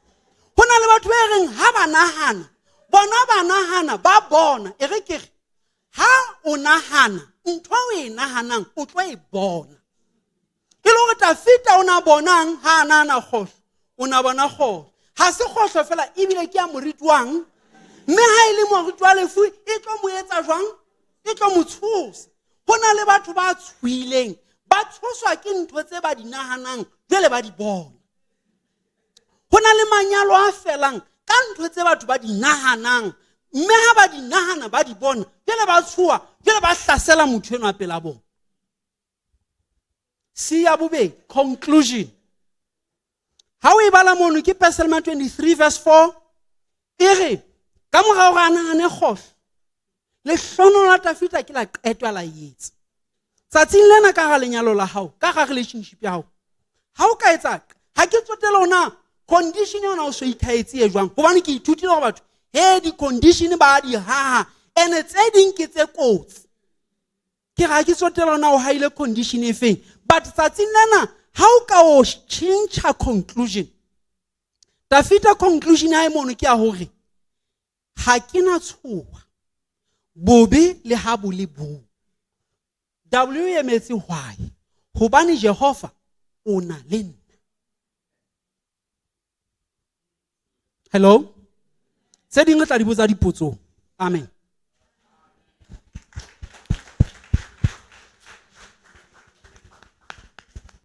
Ho na le batho ba reng ha ba nahana, bona ba nahana ba bona. E re ke re, ha o nahana, ntho o e nahanang o tlo e bona. E le hore Tafita o na bonang ha a nahana kgohlo, o na bona kgohlo. Ha se kgohlo fela ebile ke ya moriti wang. Mme ha e le moriti wa lefu e tlo mo etsa jwang? E tlo mo tshosa. Ho na le batho ba tshohileng, ba tshoswa ke ntho tse ba di nahanang jwale ba di bona. Ho na le manyalo a felang ka ntho tse batho ba di nahanang, mme ha ba di nahana ba di bona, jwale ba tshoha, jwale ba hlasela motho enwa pela bona. C ya bobedi, conclusion. Ha o e bala mono ke Psalm 23 verse 4, e re ka mora hore a nahane kgohlo, lehlohonolo la Tafita ke la qeto a la etsa. Tsatsing lena ka hara lenyalo la hao, ka hara relationship ya hao, ha o ka etsa, ha ke tsotele hore na condition yona o so ithaetse e jwang, hobane ke ithutile hore batho he di-condition ba di haha, ene tse ding ke tse kotsi. Ke re ha ke tsotele hore na o haile condition e feng, but tsatsing lena ha o ka o tjhentjha conclusion. Tafita conclusion ya hae mono ke ya hore ha ke na tshoha bobe le ha bo le bong. W e emetse why? Hobane Jehova o na le nna. Hello? Tse ding re tla di botsa dipotsong. Amen.